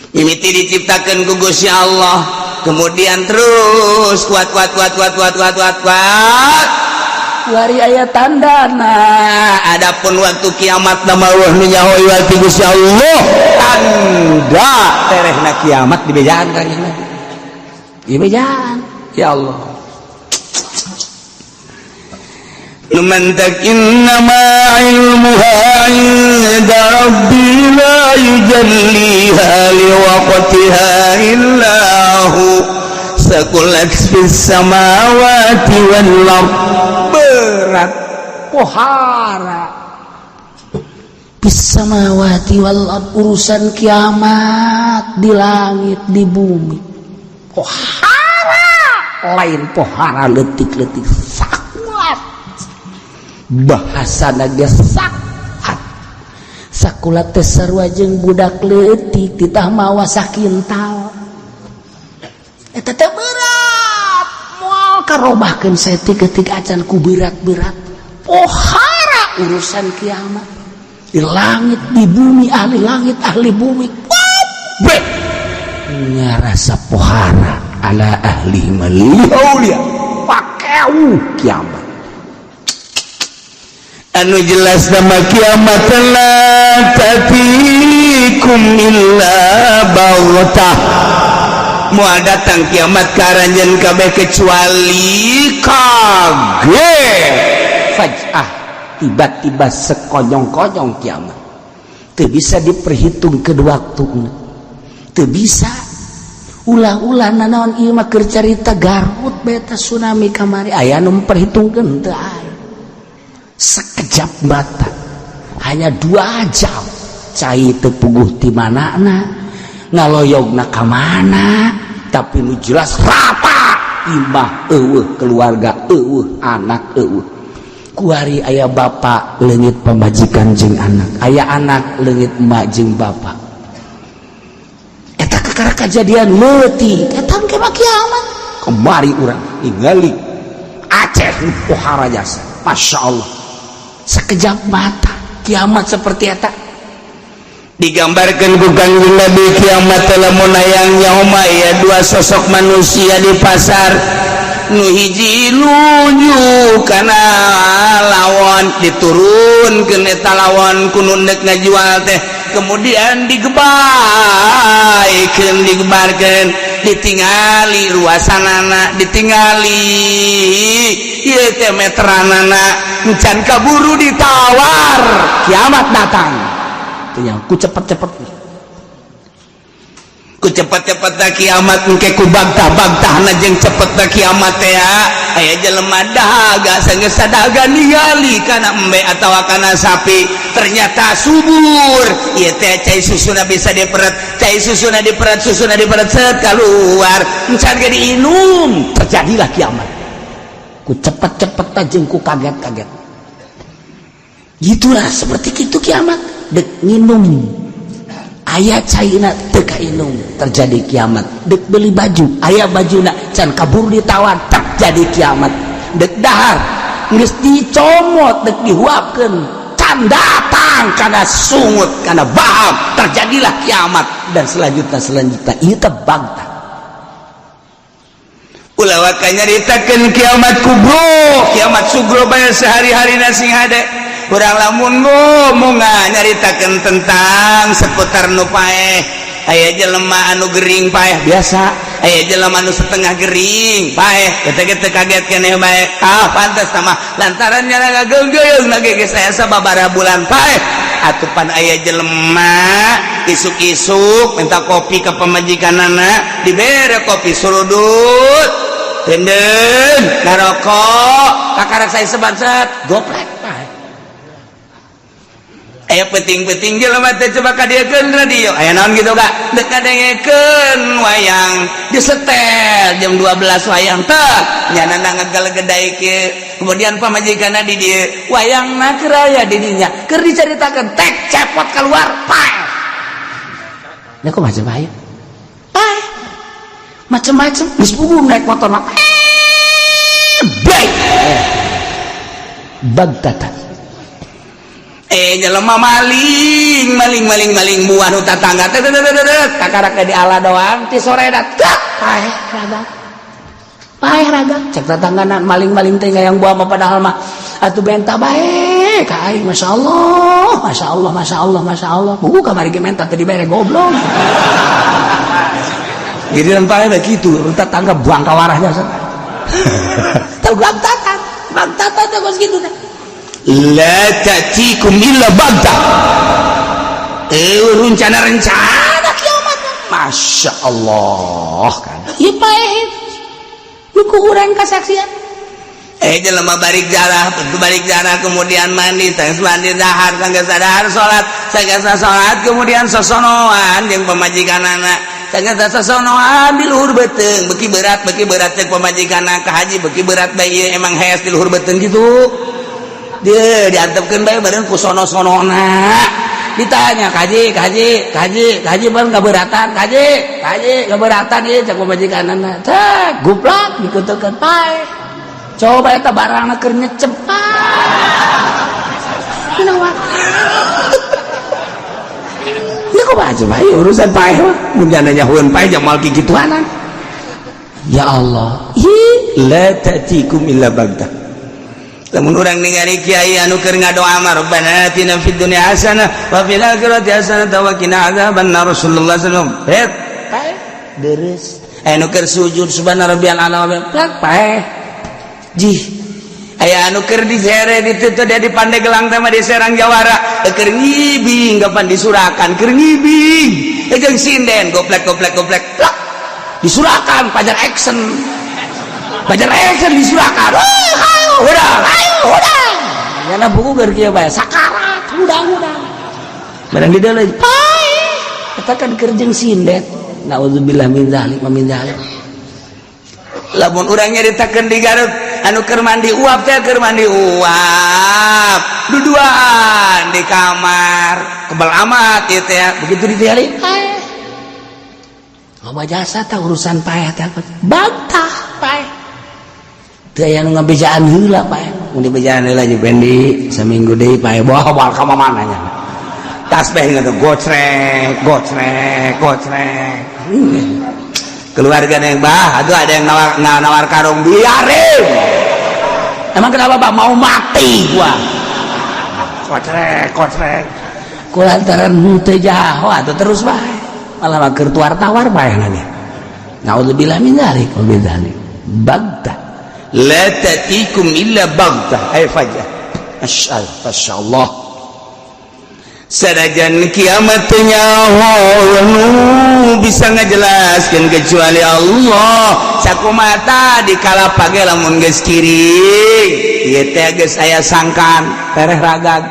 Mimiti diciptakan ku Gusti Allah, kemudian terus kuat kuat kuat kuat kuat kuat kuat kuat, wari aya tanda. Nah, adapun waktu kiamat nama Allah nu nyaho ti Gusti Allah. Tanda terehna kiamat dibejaan Kanjeng Nabi, dibejaan. Ya Allah. Numantak innama ilmuha inda rabbi la yujalliha liwaqtiha. Thamratiha illa hu thaqulat fis samawati wal ard. Berat pohara fis samawati wal ard, urusan kiamat di langit, di bumi pohara, lain pohara letik-letik, sakulat, bahasa ge sakulat. Sakulat teh sarua jeung budak leutik titah mawa sakintal. Eta teh berat, moal karobahkeun saeutik-eutik acan ku berat-berat. Pohara urusan kiamat di langit, di bumi, ahli langit, ahli bumi kabeh ngarasa pohara ala ahli malihaulia pakeu kiamat. Anu jelas nama kiamat la ta'tikum illa baghtah, moal datang kiamat ka aranjeun kabeh kecuali kaget, faj'ah, tiba-tiba, sekonyong-konyong. Kiamat teu bisa diperhitung ke waktu, teu bisa. Ulah-ulah nanaon, ieu mah keur carita Garut beta tsunami kamari, aya nu memperhitungkeun? Teu aya. Sekejap mata, hanya 2 jam, cai teu puguh ti manana, ngaloyogna ka mana, tapi nu jelas rata, imah eueuh, keluarga eueuh, anak eueuh. Kuari aya bapak leungit pamajikan jeung anak, aya anak leungit emak jeung bapak. Eta kakara kejadian leutik, eta engke mah kiamat. Kemari urang ningali Aceh pohara jasa, Masya Allah, sekejap mata kiamat seperti eta. Digambarkan ku Kangjeng Nabi, kiamat lamun aya nyauma ya dua sosok manusia di pasar, nu hiji nuju kana lawon, diturunkeun eta lawon ku nu nek ngajual teh, kemudian digebaykeun, digebarkeun, ditingali ruasanana, ditingali ieu teh meteranana, encan kaburu ditawar, kiamat datang. Teu ku cepet-cepet. Ku cepet-cepet kiamat engke, ku bagtah-bagtahna jeung cepet kiamat teh. Aya jelema dahaga, sanggeus sadaga ningali kana embe atawa kana sapi, ternyata subur ieu teh, cai susuna bisa diperet, cai susuna diperet, susuna diperet, set keluar, encan ge diinum. Terjadilah kiamat ku cepet-cepet jeung ku kaget-kaget. Gitulah, seperti itu kiamat. Dek nginum aya caina, teu kainum, terjadi kiamat. Dek beli baju aya bajuna, can kabur ditawar, terjadi kiamat. Dek dahar geus dicomot, dek dihuapkeun, can datang kana sungut, kana baham, terjadilah kiamat, dan selanjutnya, selanjutnya. Ieu teh bagtah. Ulah waka nyaritakeun kiamat kubro, kiamat sugro bae sehari-hari sing hade. Urang lamun ngomong nyaritakeun tentang seputar nu paeh, aya jelema anu gering paeh biasa, aya jelema anu setengah gering paeh, kita kita kaget keneh bae. Ah, pantes sama lantaran nyala ngageunggeung lagi geus aya sababaraha bulan paeh. Atupan aya jelema isuk-isuk minta kopi ke pamajikanana, dibere kopi, surudut denden ngarokok, kakarak saya sebangsat goplek paeh. Aya penting-penting jelema teh, coba kadieukeun radio, aya naon gitu gak dek kadengekeun wayang, disetel jam 12 wayang teh nyana ngagelegedai kieu. Kemudian pamajikanna di dieu, wayangna keur aya di dinya, keur dicaritakeun, tek cepot keluar, paeh. Lah, kok macam aya paeh macem-macem, geus puguh naik motor mah baik bagtatan. Eh, jelema maling maling maling maling buah nu tatangga teh, kakarak di ala doang ti sore dat, paeh raga, paeh raga. Cek tatangga, maling-maling teh yang buah mah, padahal mah atuh benta bae ka aing. Masya Allah, Masya Allah, Masya Allah, Masya Allah, buku kamari ge menta teu dibere, goblok. Jadi paeh begitu tetangga buang kawarahnya, tahu bagtatan, bagtatan teh kos kitu teh. La ta'tikum illa baghtah, eh, rencana-rencana kiamat. Masya Allah kan ieu paeh nu ku urang kasaksian. Jelema balik jarah, balik jarah, kemudian mandi, tangis mandi, dahar, sanggeus dahar salat, sanggeus salat kemudian sosonoan jeung pamajikanana. Sanggeus sosonoan di luhur beuteung, beuki berat, beuki berat, cek pamajikanna, "Ka haji, beuki berat bae ieu, emang hees di luhur beuteung." Gitu dia diantepkeun bae bareng ku sono-sonona. Ditanya, "Kaji, kaji, kaji, kaji, bang, keberatan kaji, kaji, keberatan ieu?" Cek pamajikanana. Cek guplak dikutukeun, paeh. Coba eta barangna keur nyecep. Kunaon? Ini kok baca bae urusan paeh mah. Mun jana nyahueun paeh jamal kikituanan. Ya Allah. Hi la ta'tikum illa baghtah. Lamun urang ningali kiai anu keur ngadoa mah, "Rabbana atina fid dunya hasanah wa fil akhirati hasanah wa qina adzabannar," Rasulullah sallallahu alaihi wasallam. Paeh deres. Anu keur sujud, "Subhana rabbiyal a'la," plak, paeh. Jih, aya anu keur disere ditutup dia di Pandeglang teh mah, di Serang Jawara, keur ngibing kapan disurakan, keur ngibing jeung sinden, goplek goplek goplek, plak, disurakan. Pajar action, pajar action, disurakan. Ayo hudang, ayo hudang. Nyana buku keur kieu bae sakarat, hudang hudang barang di dalam, paeh. Eta kan keur jeung sinden. Naudzubillah min dzalik wa min dzalik. Lamun urang nyaritakeun di Garut, anu keur mandi uap teh, keur mandi uap duduan di kamar, kebal amat ieu teh, begitu ditinggali, paeh. Loba jasa tah urusan paeh teh, bantah paeh. Teu aya nu ngabejaan heula paeh. Mun dibejaan heula jeung Bendi saminggu deui paeh, bawa moal ka mana nya. Tasbih ngadu gocrek gocrek gocrek. Keluarga yang bah, aduh, ada yang nawar, nawar karung, biarin. Emang kenapa, Pak? Mau mati gua. Kocrek kocrek. Kulantaran henteu jaho atuh terus bae, malah mah keur tawar bae nanya. Naudzubillah min dzalik wa min dzalik. Baghtah. La tatikum illa baghtah ay fajah. Masyaallah. Sanajan kiamat nyaho nu bisa ngajelaskeun kecuali Allah. Sakumata di kala page, lamun geus kiring ieu teh geus aya sangkan tereh ragag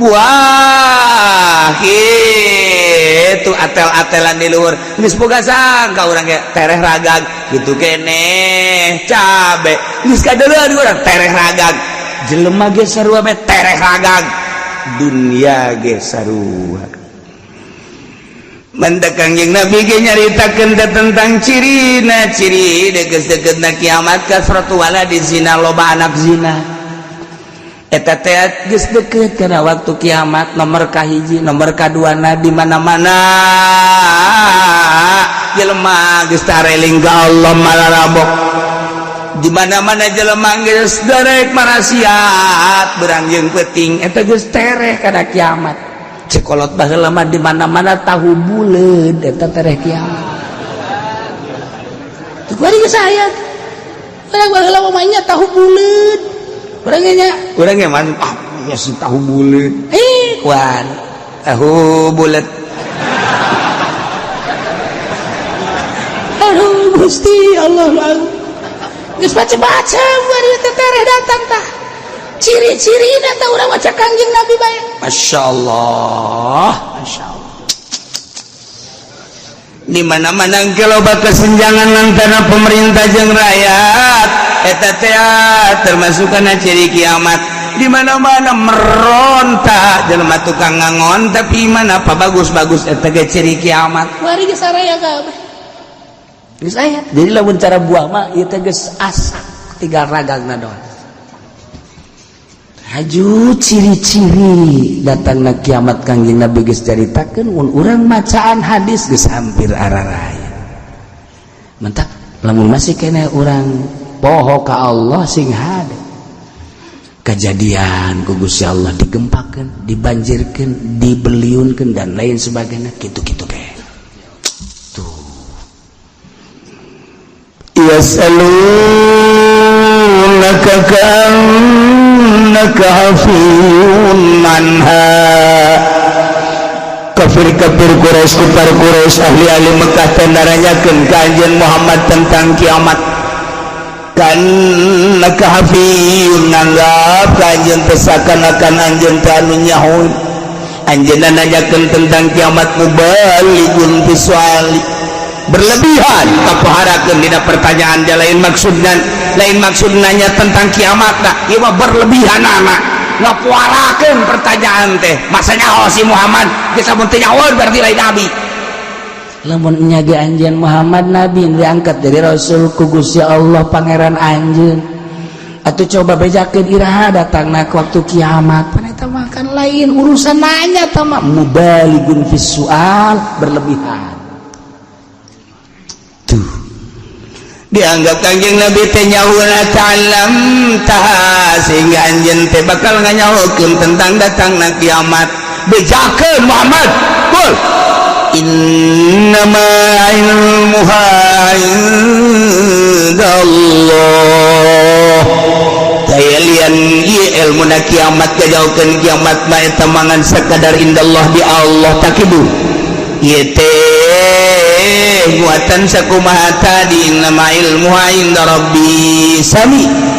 buah gitu, atel-atelan di luhur geus boga sangka urang ge tereh ragag gitu keneh, cabe geus kadeuleuh urang tereh ragag, jelema ge sarua bae tereh ragag, dunia ge sarua. Mendak Kangjeng Nabi ge nyaritakeun tentang cirina ciri deket-deketna kiamat, kasratu waladi zina, loba anak zina. Eta teh geus deket kana waktu kiamat. Nomor kahiji, nomor kaduana, di mana-mana jelema geus tareling ka Allah, malarabok. Di mana-mana jelema geus darek marasiat berang jeung peuting, eta geus tereh kana kiamat. Cekolot baheula mah, di mana-mana tahu buleud, eta tereh kiamat. Tuh bari geus aya. Urang baheula mah nya tahu buleud. Urang nya. Urang ge masuk, ah ya si tahu buleud. Eh, wan tahu bulat. Aduh Gusti Allah. Geus macem-macem bari teh tereh datang tah. Ciri-cirina tah urang maca Kangjeng Nabi bae. Masya Allah. Masya Allah. Di mana-mana loba kesenjangan antara pemerintah jeung rakyat, eta teh termasuk kana ciri kiamat. Di mana-mana meronta jelema tukang ngangon tapi mana apa bagus-bagus, eta ge ciri kiamat. Mari geus saraya kabeh. Geus aya. Jadi lamun cara buah mah ieu teh geus asak, tinggal ragangna doang. Haju ciri-ciri datangna kiamat Kangjeng Nabi geus caritakeun, mun urang macaan hadis geus hampir araraya. Mentak lamun masih keneh urang poho ka Allah, sing hade. Kejadian ku Gusti Allah digempakeun, dibanjirkeun, dibeliunkeun, dan lain sebagainya, kitu-kitu ke. Tuh. Yas'alunaka ka'annaka hafiyun anha. Kafir. Kafir Quraisy, kufar Quraisy, ahli-ahli Mekah teh naranyakeun ka anjeun Muhammad tentang kiamat. Ka'annaka hafiyyun, nganggap ka anjeun teh seakan-akan anjeun teh anu nyaho. Anjeunna nanyakeun tentang kiamat, mubalighun fi suali, berlebihan kapoharakeun dina pertanyaan dia. Lain maksudna, lain maksud nanya tentang kiamat dah, ieu mah berlebihan anak ngapuarakeun pertanyaan teh. Masanya, oh, si Muhammad geus mun teu nyaho berarti lain nabi. Lamun nya ge anjeun Muhammad nabi, diangkat jadi rasul ku Gusti Allah Pangeran anjeun atau coba bejakeun iraha datangna ke waktu kiamat. Pan eta mah kan lain urusan nanya tah mah, mubalighun fis sual, berlebihan tuh. Dianggap Kangjeng Nabi teh nyahona ta'lam taha, sehingga anjeun teh bakal nganyahokeun tentang datangna kiamat. Bejakeun Muhammad, qul innama ilmuha indallah. Daya lian ieu ilmuna kiamat, kajauhkeun kiamat mah eta mangan sakadar indallah, di Allah. Takidu ieu teh muatan sakumaha tadi, innama ilmuha inda rabbi sami.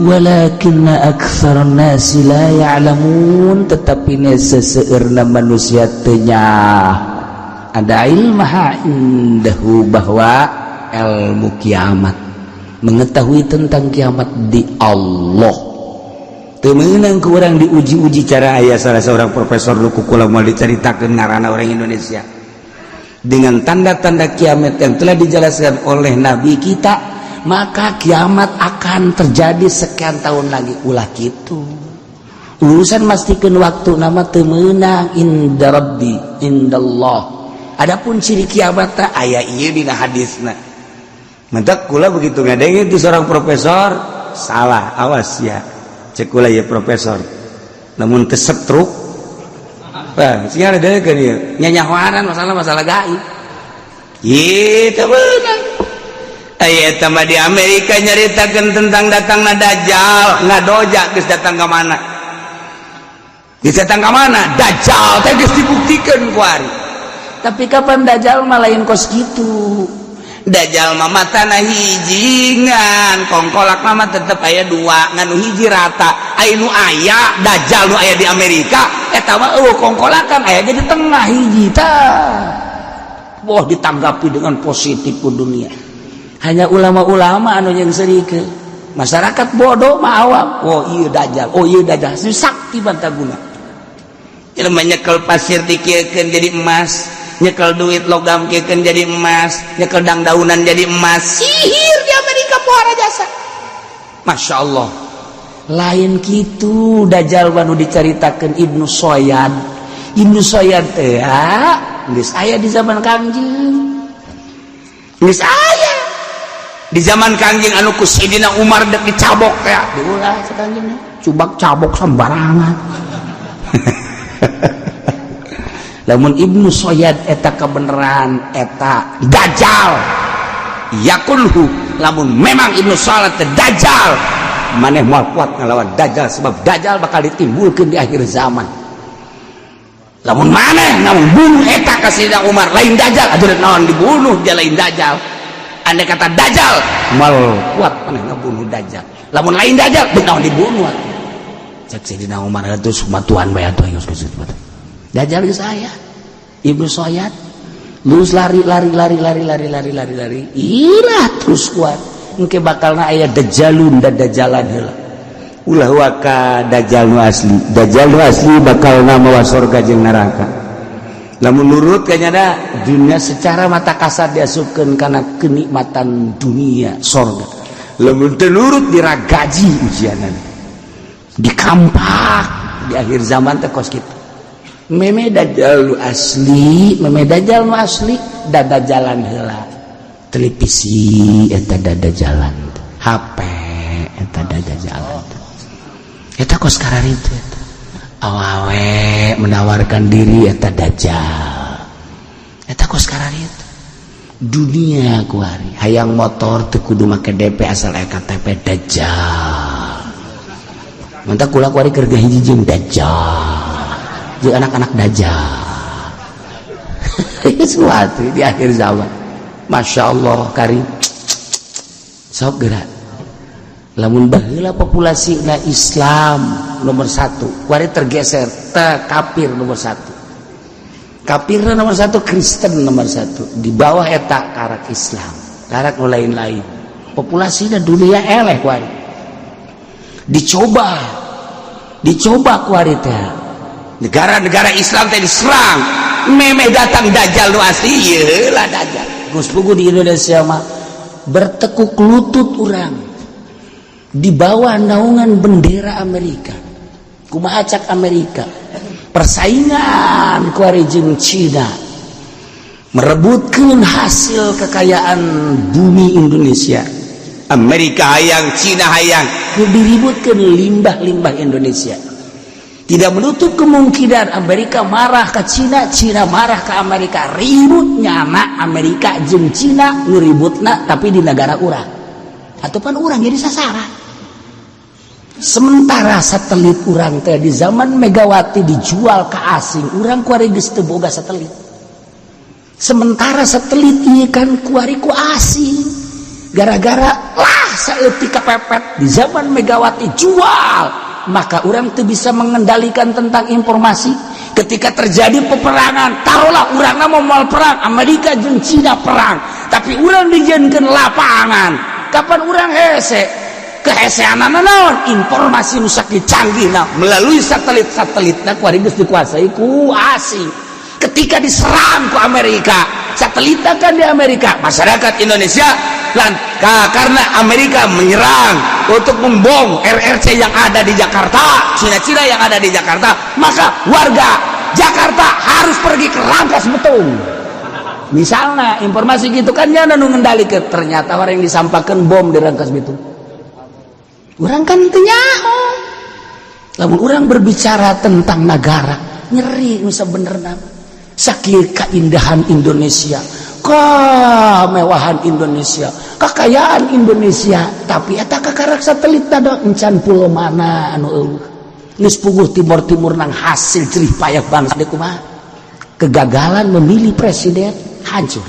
Walakinna aktsarun nasi la ya'lamun, tetapi seseueurna manusia teu ada ilmaha indahu, bahwa ilmu kiamat, mengetahui tentang kiamat di Allah. Teu meunang ku urang diuji-uji cara. Aya salah seorang profesor nu ku kula moal dicaritakeun ngaranna, orang Indonesia, dengan tanda-tanda kiamat yang telah dijelaskan oleh nabi kita, maka kiamat akan terjadi sekian tahun lagi. Ulah gitu urusan mastikan waktu nama teu meunang, inda rabbi, indallah. Adapun ciri kiamat tak aya ieu dina hadisna. Mentak kula begitu ngadenge itu seorang profesor salah, awas ya, cek kula ya, profesor namun teu stroke. Wah, sih ada kan ieu nyanyahoanan masalah-masalah gaib. Gitu beunang. Aya eta mah di Amerika nyaritakeun tentang datangna Dajjal, ngadoja geus datang ka mana? Geus datang ka mana? Dajjal teh geus dibuktikan kuari. Tapi kapan Dajjal mah lain kos gitu. Dajjal mah matana hiji ngan kongkolak mah tetep aya dua, ngan nu hiji rata. Aya nu aya Dajjal nu aya di Amerika eta mah eueuh kongkolakan, aya ge di tengah hiji tah. Wah, ditanggapi dengan positif ku dunia. Hanya ulama-ulama anu yang serike, masyarakat bodoh mah awam, oh iya Dajjal, oh iya Dajjal, si sakti bantaguna. Jelema nyekel pasir dikieukeun jadi emas, nyekel duit logam kieukeun jadi emas, nyekel dangdaunan jadi emas. Sihir di Amerika pohara jasa. Masya Allah. Lain gitu Dajjal nu diceritakan Ibnu Soyad. Ibnu Soyad teh geus aya di zaman Kangjeng, geus aya di zaman Kangjeng anu ku Sayyidina Umar dek dicabok teh. Diulah cek Kangjeng, cubak cabok sembarangan. Lamun Ibnu Soyad eta kebenaran, eta Dajjal yakulhu. Lamun memang Ibnu Soyad teh Dajjal, maneh moal kuat ngelawan Dajjal, sebab Dajjal bakal ditimbulkan di akhir zaman. Lamun maneh namun bunuh eta ka Sayyidina Umar lain Dajjal, atuh naon dibunuh dia lain Dajjal? Andai kata Dajjal, moal kuat maneh ngabunuh Dajjal. Lamun lain Dajjal, deuk naon dibunuh atuh? Cek Sayyidina Umar itu sumatuan bae atuh, geus geus. Dajjal geus aya. Ibnu Soyad lulus lari lari lari lari lari lari lari lari, ilah terus kuat engke bakalna aya Dajjalun dan Dajjalan heula. Ulah waka Dajjal nu asli. Dajjal nu asli bakal mawa sorga jeung neraka lamun nurut kayaknya da. Dunia secara mata kasar diasupkeun karena kenikmatan dunia sorga. Lamun teu nurut, diragaji ujianan. Dikampak di akhir zaman teh kos kitu. Meme Dajjal nu asli, meme Dajjal nu asli dada jalan heula. Televisi eta dada jalan, HP eta dada jalan, eta kos kararitu. Eta awawe menawarkan diri eta Dajjal, eta kos kararitu dunia kuari. Hayang motor teu kudu make DP, asal KTP, Dajjal. Mantap, kula kuari kerja hiji jeung Dajjal, jeung anak-anak Dajjal. Sesuatu di akhir zaman. Masya Allah, karim. Sok gerak. Lamun baheula populasi na Islam nomor satu, kuari tergeser te kafir nomor satu. Kafir nomor satu, Kristen nomor satu. Di bawah eta karak Islam, karak lain-lain. Populasinya dunia eleh kuari. Dicoba, dicoba kuari teh. Negara-negara Islam teh diserang. Memeh datang Dajjal nu asli, ieu lah Dajjal. Gus, puguh di Indonesia mah bertekuk lutut orang di bawah naungan bendera Amerika. Kumaha cak Amerika? Persaingan kuari jeung Cina merebutkan hasil kekayaan bumi Indonesia. Amerika hayang, Cina hayang. Diributkan limbah-limbah Indonesia. Tidak menutup kemungkinan Amerika marah ke Cina, Cina marah ke Amerika. Ribut nyana Amerika jeung Cina ngeributna, tapi di negara urang ataupun urang jadi sasaran. Sementara satelit urang teh di zaman Megawati dijual ke asing. Urang kuari geus teu boga satelit. Sementara satelit ieu kan kuari ku asing, gara-gara lah saeutik kepepet di zaman Megawati jual, maka orang tuh bisa mengendalikan tentang informasi. Ketika terjadi peperangan, taruhlah urang mau mau perang, Amerika jeung Cina perang, tapi urang dijadikan lapangan. Kapan urang hese? Kehesean naon? Informasi nu sakieu canggih nah, melalui satelit-satelit nah kuari geus dikuasai ku asing. Ketika diserang ku Amerika, satelit kan di Amerika, masyarakat Indonesia lan karena Amerika menyerang untuk membom RRC yang ada di Jakarta, Cina-Cina yang ada di Jakarta, maka warga Jakarta harus pergi ke Rangkas Betung misalnya. Informasi gitu kan nya nu ngendalikeun. Ternyata orang yang disampaikan bom di Rangkas Bitung, urang kan teu nyaho. Lamun urang berbicara tentang negara, nyeri. Bisa bener, sakieu keindahan Indonesia, kemewahan Indonesia, kekayaan Indonesia, tapi eta kakarak satelit ada encan pulau mana anu eueuh. Geus puguh timur-timur nang hasil jerih payah bangsa deui kumaha? Kegagalan memilih presiden hancur.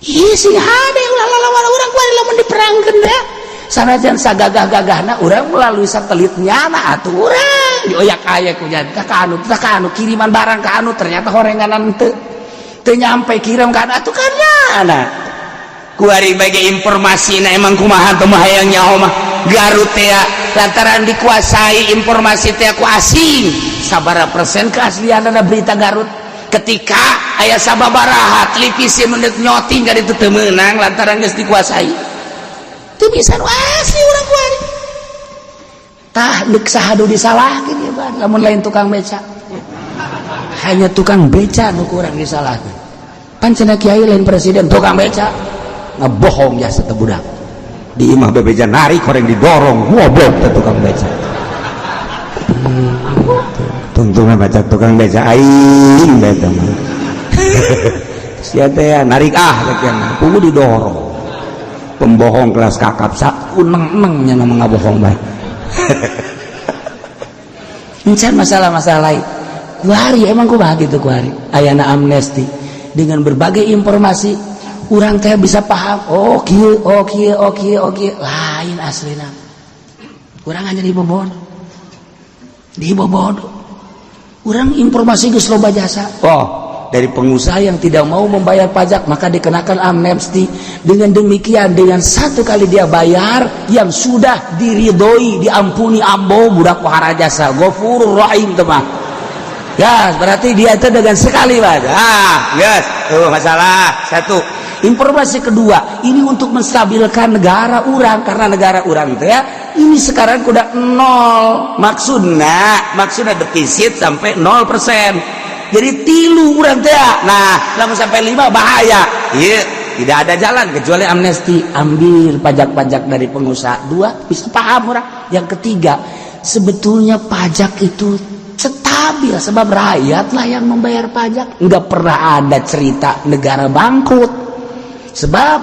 Ih, sing hade ulah lalawan urang kuari lamun diperangkeun deh. Sanajan sagagah-gagahna urang melalui satelit nyana atuh urang dioyak-ayak ku ka anu ka anu, kiriman barang ka anu, ternyata horenganan teu teu nyampe, kirim ka anu atuh kan nyana. Kuari bagi informasi na emang kumaha teu mah hayang nyaho mah. Garut teh lantaran dikuasai informasi teh ku asing, sabaraha persen keaslianana berita Garut? Ketika aya sababaraha televisi menit nyoting ka ditu teu meunang lantaran geus dikuasai. Teu bisa nu asli urang kuari. Tah, deuk saha disalahkeun ieu mah lamun lain tukang beca? Hanya tukang beca nu kurang disalahkeun. Pan cenah kiai lain presiden, tukang beca ngebohong jasa teh budak. Di imah bebeja narik horeng didorong, goblok teh tukang beca. Tungtungna baca tukang beca aing beta mah. Sia teh ya, narik ah teh pugu didorong. Pembohong kelas kakap sa uneng-enengnya nama ngabohong bae. Encan masalah-masalah lain. Kuari emang kumaha gitu kuari? Ayana amnesti dengan berbagai informasi urang teh bisa paham, oh kieu, oh kieu, oh kieu, oh kieu, lain aslina. Urang hanya dibobodo, dibobodo. Urang informasi geus loba jasa. Oh, dari pengusaha yang tidak mau membayar pajak maka dikenakan amnesti. Dengan demikian, dengan satu kali dia bayar yang sudah diridhoi, diampuni ambo budak wahara jasa Ghafurur Rahim teman ya. Berarti dia itu dengan sekali Pak. Ah yes, tuh masalah satu. Informasi kedua, ini untuk menstabilkan negara urang karena negara urang teh ya, ini sekarang udah nol. Maksudnya maksudnya defisit sampai 0%, jadi tilu urang teh. Nah, lamun sampai 5 bahaya. Iya, tidak ada jalan kecuali amnesti, ambil pajak-pajak dari pengusaha. Dua, bisa paham orang. Yang ketiga, sebetulnya pajak itu stabil sebab rakyat lah yang membayar pajak. Nggak pernah ada cerita negara bangkrut sebab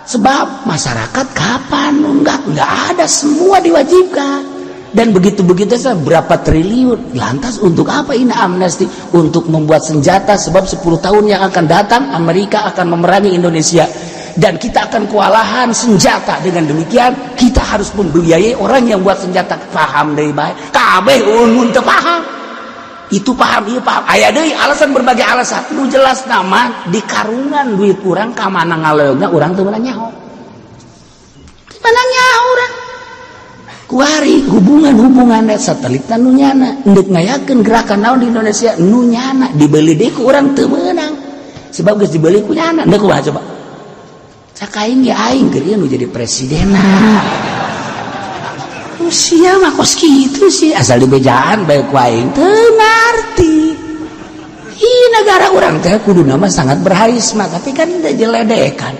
sebab masyarakat kapan nggak ada, semua diwajibkan. Dan begitu-begitu berapa triliun. Lantas untuk apa ini amnesti? Untuk membuat senjata, sebab 10 tahun yang akan datang Amerika akan memerangi Indonesia dan kita akan kewalahan senjata. Dengan demikian kita harus membiayai orang yang buat senjata. Paham dari baik kabeh unmun teu paham, itu paham, iya paham, aya deui alasan, berbagai alasan. Nu jelas nama di karungan duit urang ka mana ngaleungna, urang teu meunang nyaho. Mana nyaho urang? Kuari hubungan-hubungan satelit nu nyana ndek ngayakeun gerakan naon di Indonesia, nu nyana dibeli deui ku urang teu meunang, sebab geus dibeli ku nyana. Ndek kumaha coba? Cak aing ya, aing keur nu jadi presidenna. Usia mah kos kitu sih, asal dibejaan bae ku aing teu ngarti. Ih, negara urang teh kudu nama sangat berharisma, tapi kan jeledekan,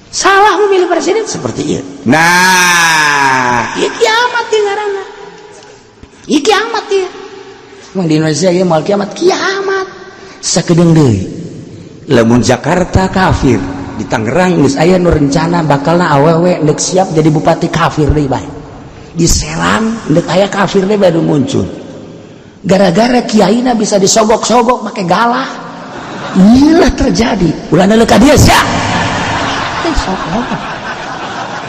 salah memilih presiden seperti itu. Nah, iya, kiamat ya ngaranna. Iya, kiamat ya. Emang di Indonesia ya mau kiamat, kiamat. Sakedeung deui. Lamun Jakarta kafir, di Tangerang geus aya nu rencana bakalna awewe ndek siap jadi bupati, kafir deui bae. Di Serang ndek aya kafir deui baru muncul. Gara-gara kiaina bisa disogok-sogok make galah. Inilah terjadi. Ulah leuk ka dia sia. Sok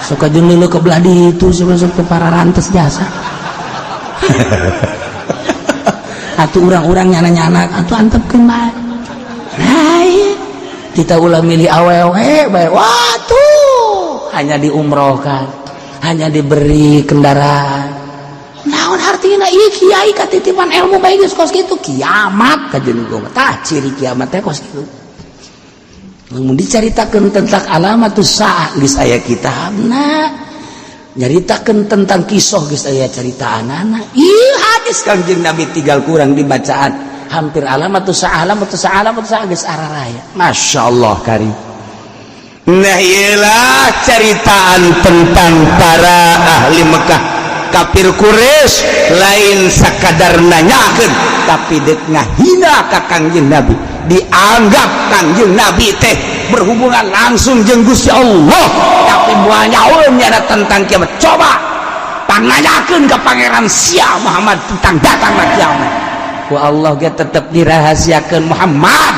sok aja lu ke belah di itu sok ke para rantes jasa atau orang-orang nyana-nyana atau antepkeun bae. Nah, iya. Kita ulah milih awewe bae. Wah, tuh hanya diumrohkan, hanya diberi kendaraan. Naon artinya? Ieu kiai katitipan ilmu bae geus kos kitu, kiamat kajeun gua. Tah, ciri kiamat teh kos kitu. Lamun dicaritakeun tentang alamatus saah geus aya kitabna, nyaritakeun tentang kisah geus aya caritaanana. Ieu hadis Kangjeng Nabi tinggal kurang dibacaan, hampir alamatus saah, alamatus saah, alamatus saah geus araraya. Masya Allah karim. Nah, iyalah ceritaan tentang para ahli Mekah, kafir Quraisy, lain sakadar nanyakeun, tapi dek ngahina ka Kangjeng Nabi. Dianggap Kangjeng Nabi teh berhubungan langsung jeung Gusti Allah, tapi moal nyaho nyana tentang kiamat. Coba pangnanyakeun ke pangeran sia Muhammad tentang datangna kiamat. Ku Allah ge tetep dirahasiakeun. Muhammad,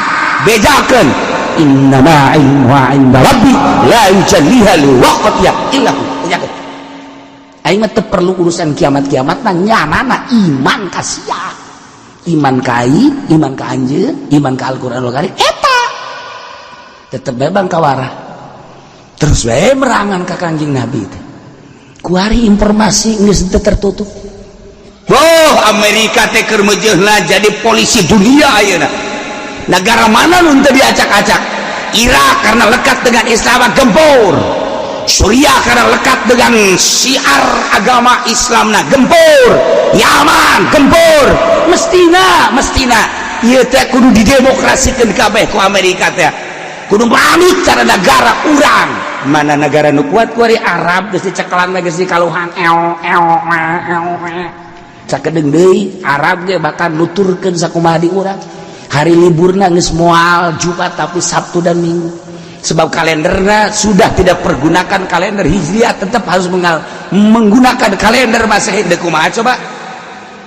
bejakeun, innama ilmuha inda rabbi la yujalliha liwaqtiha illa hu. Bejakeun, aing mah teu perlu urusan kiamat-kiamat mah, nyanana iman ka sia, iman ka aing, iman ka anjeun, iman ka Al-Qur'anul Karim. Eta tetep bae bang kawara terus bae merangan ka Kanjeng Nabi teh. Kuari informasi geus teu tertutup. Oh, Amerika teh keur meujeuhna jadi polisi dunia ayeuna. Negara mana nu teu diacak-acak? Irak karena lekat dengan Islam gempur, Suriah karena lekat dengan syiar agama Islamna gempur, Yaman gempur. Mestina, mestina ieu teh kudu didemokrasikeun kabeh ku Amerika teh, kudu manut cara negara urang. Mana negara nu kuat kuari? Arab geus dicekelan, geus dikaluhan, eo eo eo eo. Sakedeung deui Arab ge bakal nuturkeun sakumaha di urang. Hari liburna geus moal Jumat, tapi Sabtu dan Minggu, sebab kalenderna sudah tidak pergunakan kalender Hijriah, tetap harus menggunakan kalender Masehi. Deuk kumaha coba?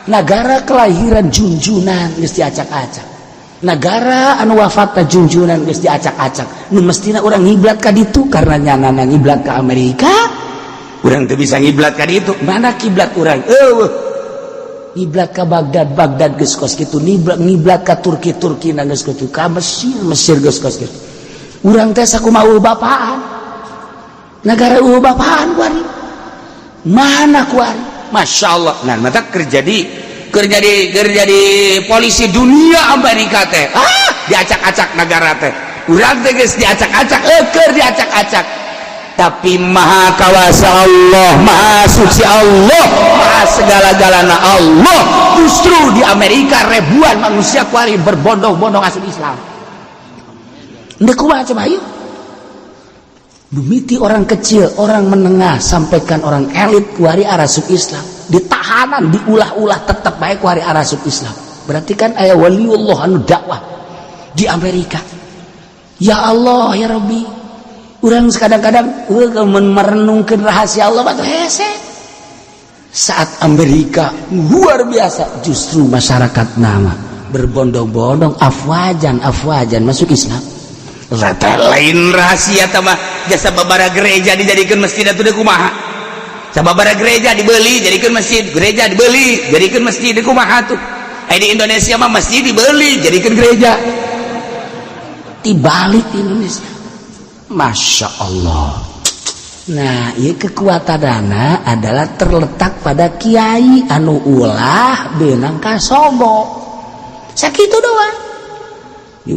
Negara kelahiran junjunan geus diacak-acak, negara anu wafatna junjunan geus diacak-acak. Nu mestina urang ngiblat ka ditu, karena nyanana ngiblat ka Amerika. Urang teu bisa ngiblat ka ditu. Mana kiblat urang? Eueuh. Ngiblat ka Baghdad, Baghdad geus kos kitu. Ngiblat, ngiblat ka Turki, Turki na geus kitu, ka Mesir, Mesir geus kos kitu. Urang teh sakumaha bapaan negara, eueuh bapaan kuari. Mana kuari? Masya Allah. Nah, mata kerja di polisi dunia Amerika teh. Ah, diacak-acak negara teh. Urang teh geus diacak-acak, keur diacak-acak, tapi maha kawasa Allah, maha suci Allah, maha segala-galana Allah. Justru di Amerika ribuan manusia kuari berbondong-bondong asup Islam. Ndek kumaha coba yuk? Mimiti orang kecil, orang menengah, sampaikan orang elit kuari arasup Islam. Ditahanan, diulah-ulah, tetap baik kuari arasup Islam. Berarti kan aya waliullah anu dakwah di Amerika. Ya Allah, ya Rabbi. Urang kadang-kadang merenungkan rahasia Allah batu hese. Saat Amerika luar biasa, justru masyarakat nama berbondong-bondong, afwajan afwajan masuk Islam. Rata lain rahasia tambah jasa babara gereja dijadikan masjid atau kumaha, sababara gereja dibeli jadikan masjid, gereja dibeli jadikan masjid, kumaha tuh? Eh, di Indonesia mah masjid dibeli jadikan gereja. Dibalik di Indonesia, Masya Allah. Nah, iya, kekuatan dana adalah terletak pada kiai anu ulah benang kasogok. Sakitu doang.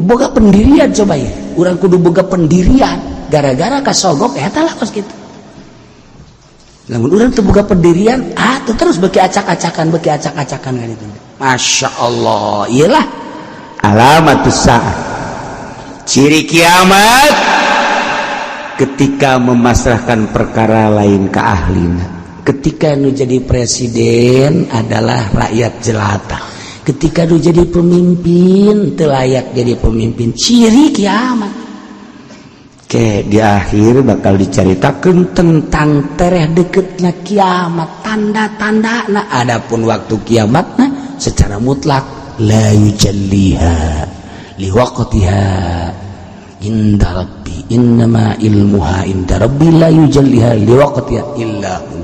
Boga pendirian, coba ya. Urang kudu boga pendirian. Gara-gara kasogok eta lah kos kitu. Lamun urang teu boga pendirian, ah tuh terus beki acak-acakan, beki acak-acakan kan itu. Masya Allah, iyalah alamat saat, ciri kiamat, ketika memasrahkan perkara lain ke ahlina. Ketika nu jadi presiden adalah rakyat jelata, ketika nu jadi pemimpin teu layak jadi pemimpin, ciri kiamat. Oke, di akhir bakal diceritakan tentang tereh deketnya kiamat, tanda-tanda. Nah, adapun waktu kiamat, nah, secara mutlak la yujalliha liwaqtiha inda rabbi, innama ilmuha inda rabbi, la yujalliha liwaqtiha illa hu.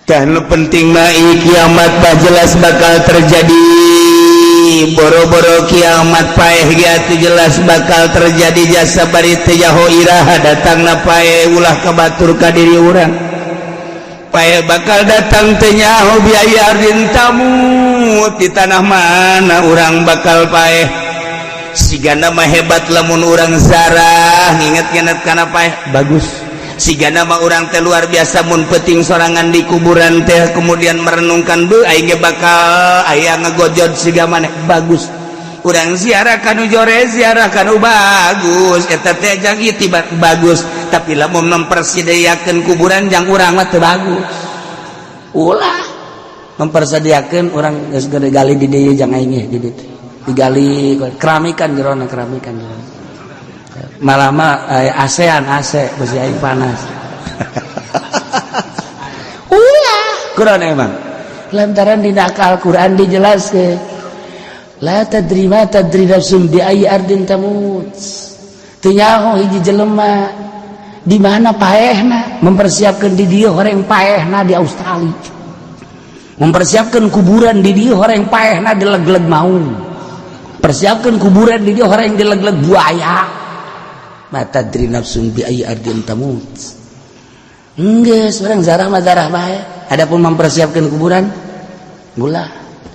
Dan penting mah kiamat bah jelas bakal terjadi. Boro-boro kiamat, paeh ge jelas bakal terjadi. Jasa bari teu nyaho iraha datangna paeh, ulah kabatur ka diri urang. Paeh bakal datang teu nyaho bi ayyi ardin tamut, di tanah mana urang bakal paeh. Sigana mah hebat lamun urang zarah nginget-nginget kana paeh, bagus. Sigana mah urang teh luar biasa mun penting sorangan di kuburan teh, kemudian merenungkan, "Be, aing ge bakal aya ngegojot siga maneh," bagus. Urang ziarah kanu jore, ziarah kanu bagus, eta teh jang itibar bagus. Tapi lamun mempersediakeun kuburan jang urang mah teu bagus. Ulah mempersediakeun, urang geus gali di dieu jang aing di dieu digali, keramikan jerona, keramikan jerona. Malah mah ASEAN AC besi aing panas. Ulah Quran emang. Lantaran di Al-Quran dijelaskan, la tadri ma tadri nafsun bi ayyi ardin tamut. Teu nyaho hiji jelema di mana paehna. Mempersiapkan di dieu, horeng paehna di Australia. Mempersiapkan kuburan di dieu, horeng paehna di leg-leg maung. Persiapkan kuburan di dieu, horeng di leg-leg buaya. Ma tadri nafsun bi ayyi ardin tamut. Geus, urang zarah mah zarah bae. Adapun mempersiapkan kuburan, ulah.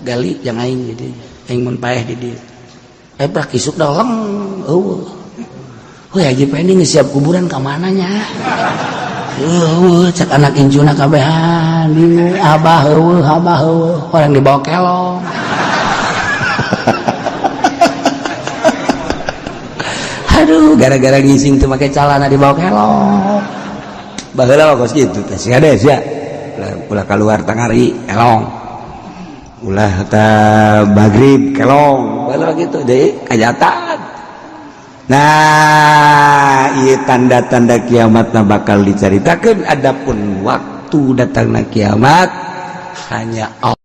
Gali jang aing di dieu, aing mun paeh di dieu. Eh, prak isuk dah leng eueuh. Woi, Haji Pendi geus siap kuburan ka mana nya? Eueuh, cek anak incuna kabehan bingung, abah eueuh, abah eueuh, orang dibawa kelong. Aduh, gara-gara ngising teu make calana dibawa kelong. Baheula mah kos kitu teh, sia deh sia. Ulah keluar tangari kelong, ulah ta magrib kelong. Baheula gitu deh kajatan. Nah, iya, tanda-tanda kiamat bakal diceritakan. Adapun waktu datangna kiamat hanya Allah.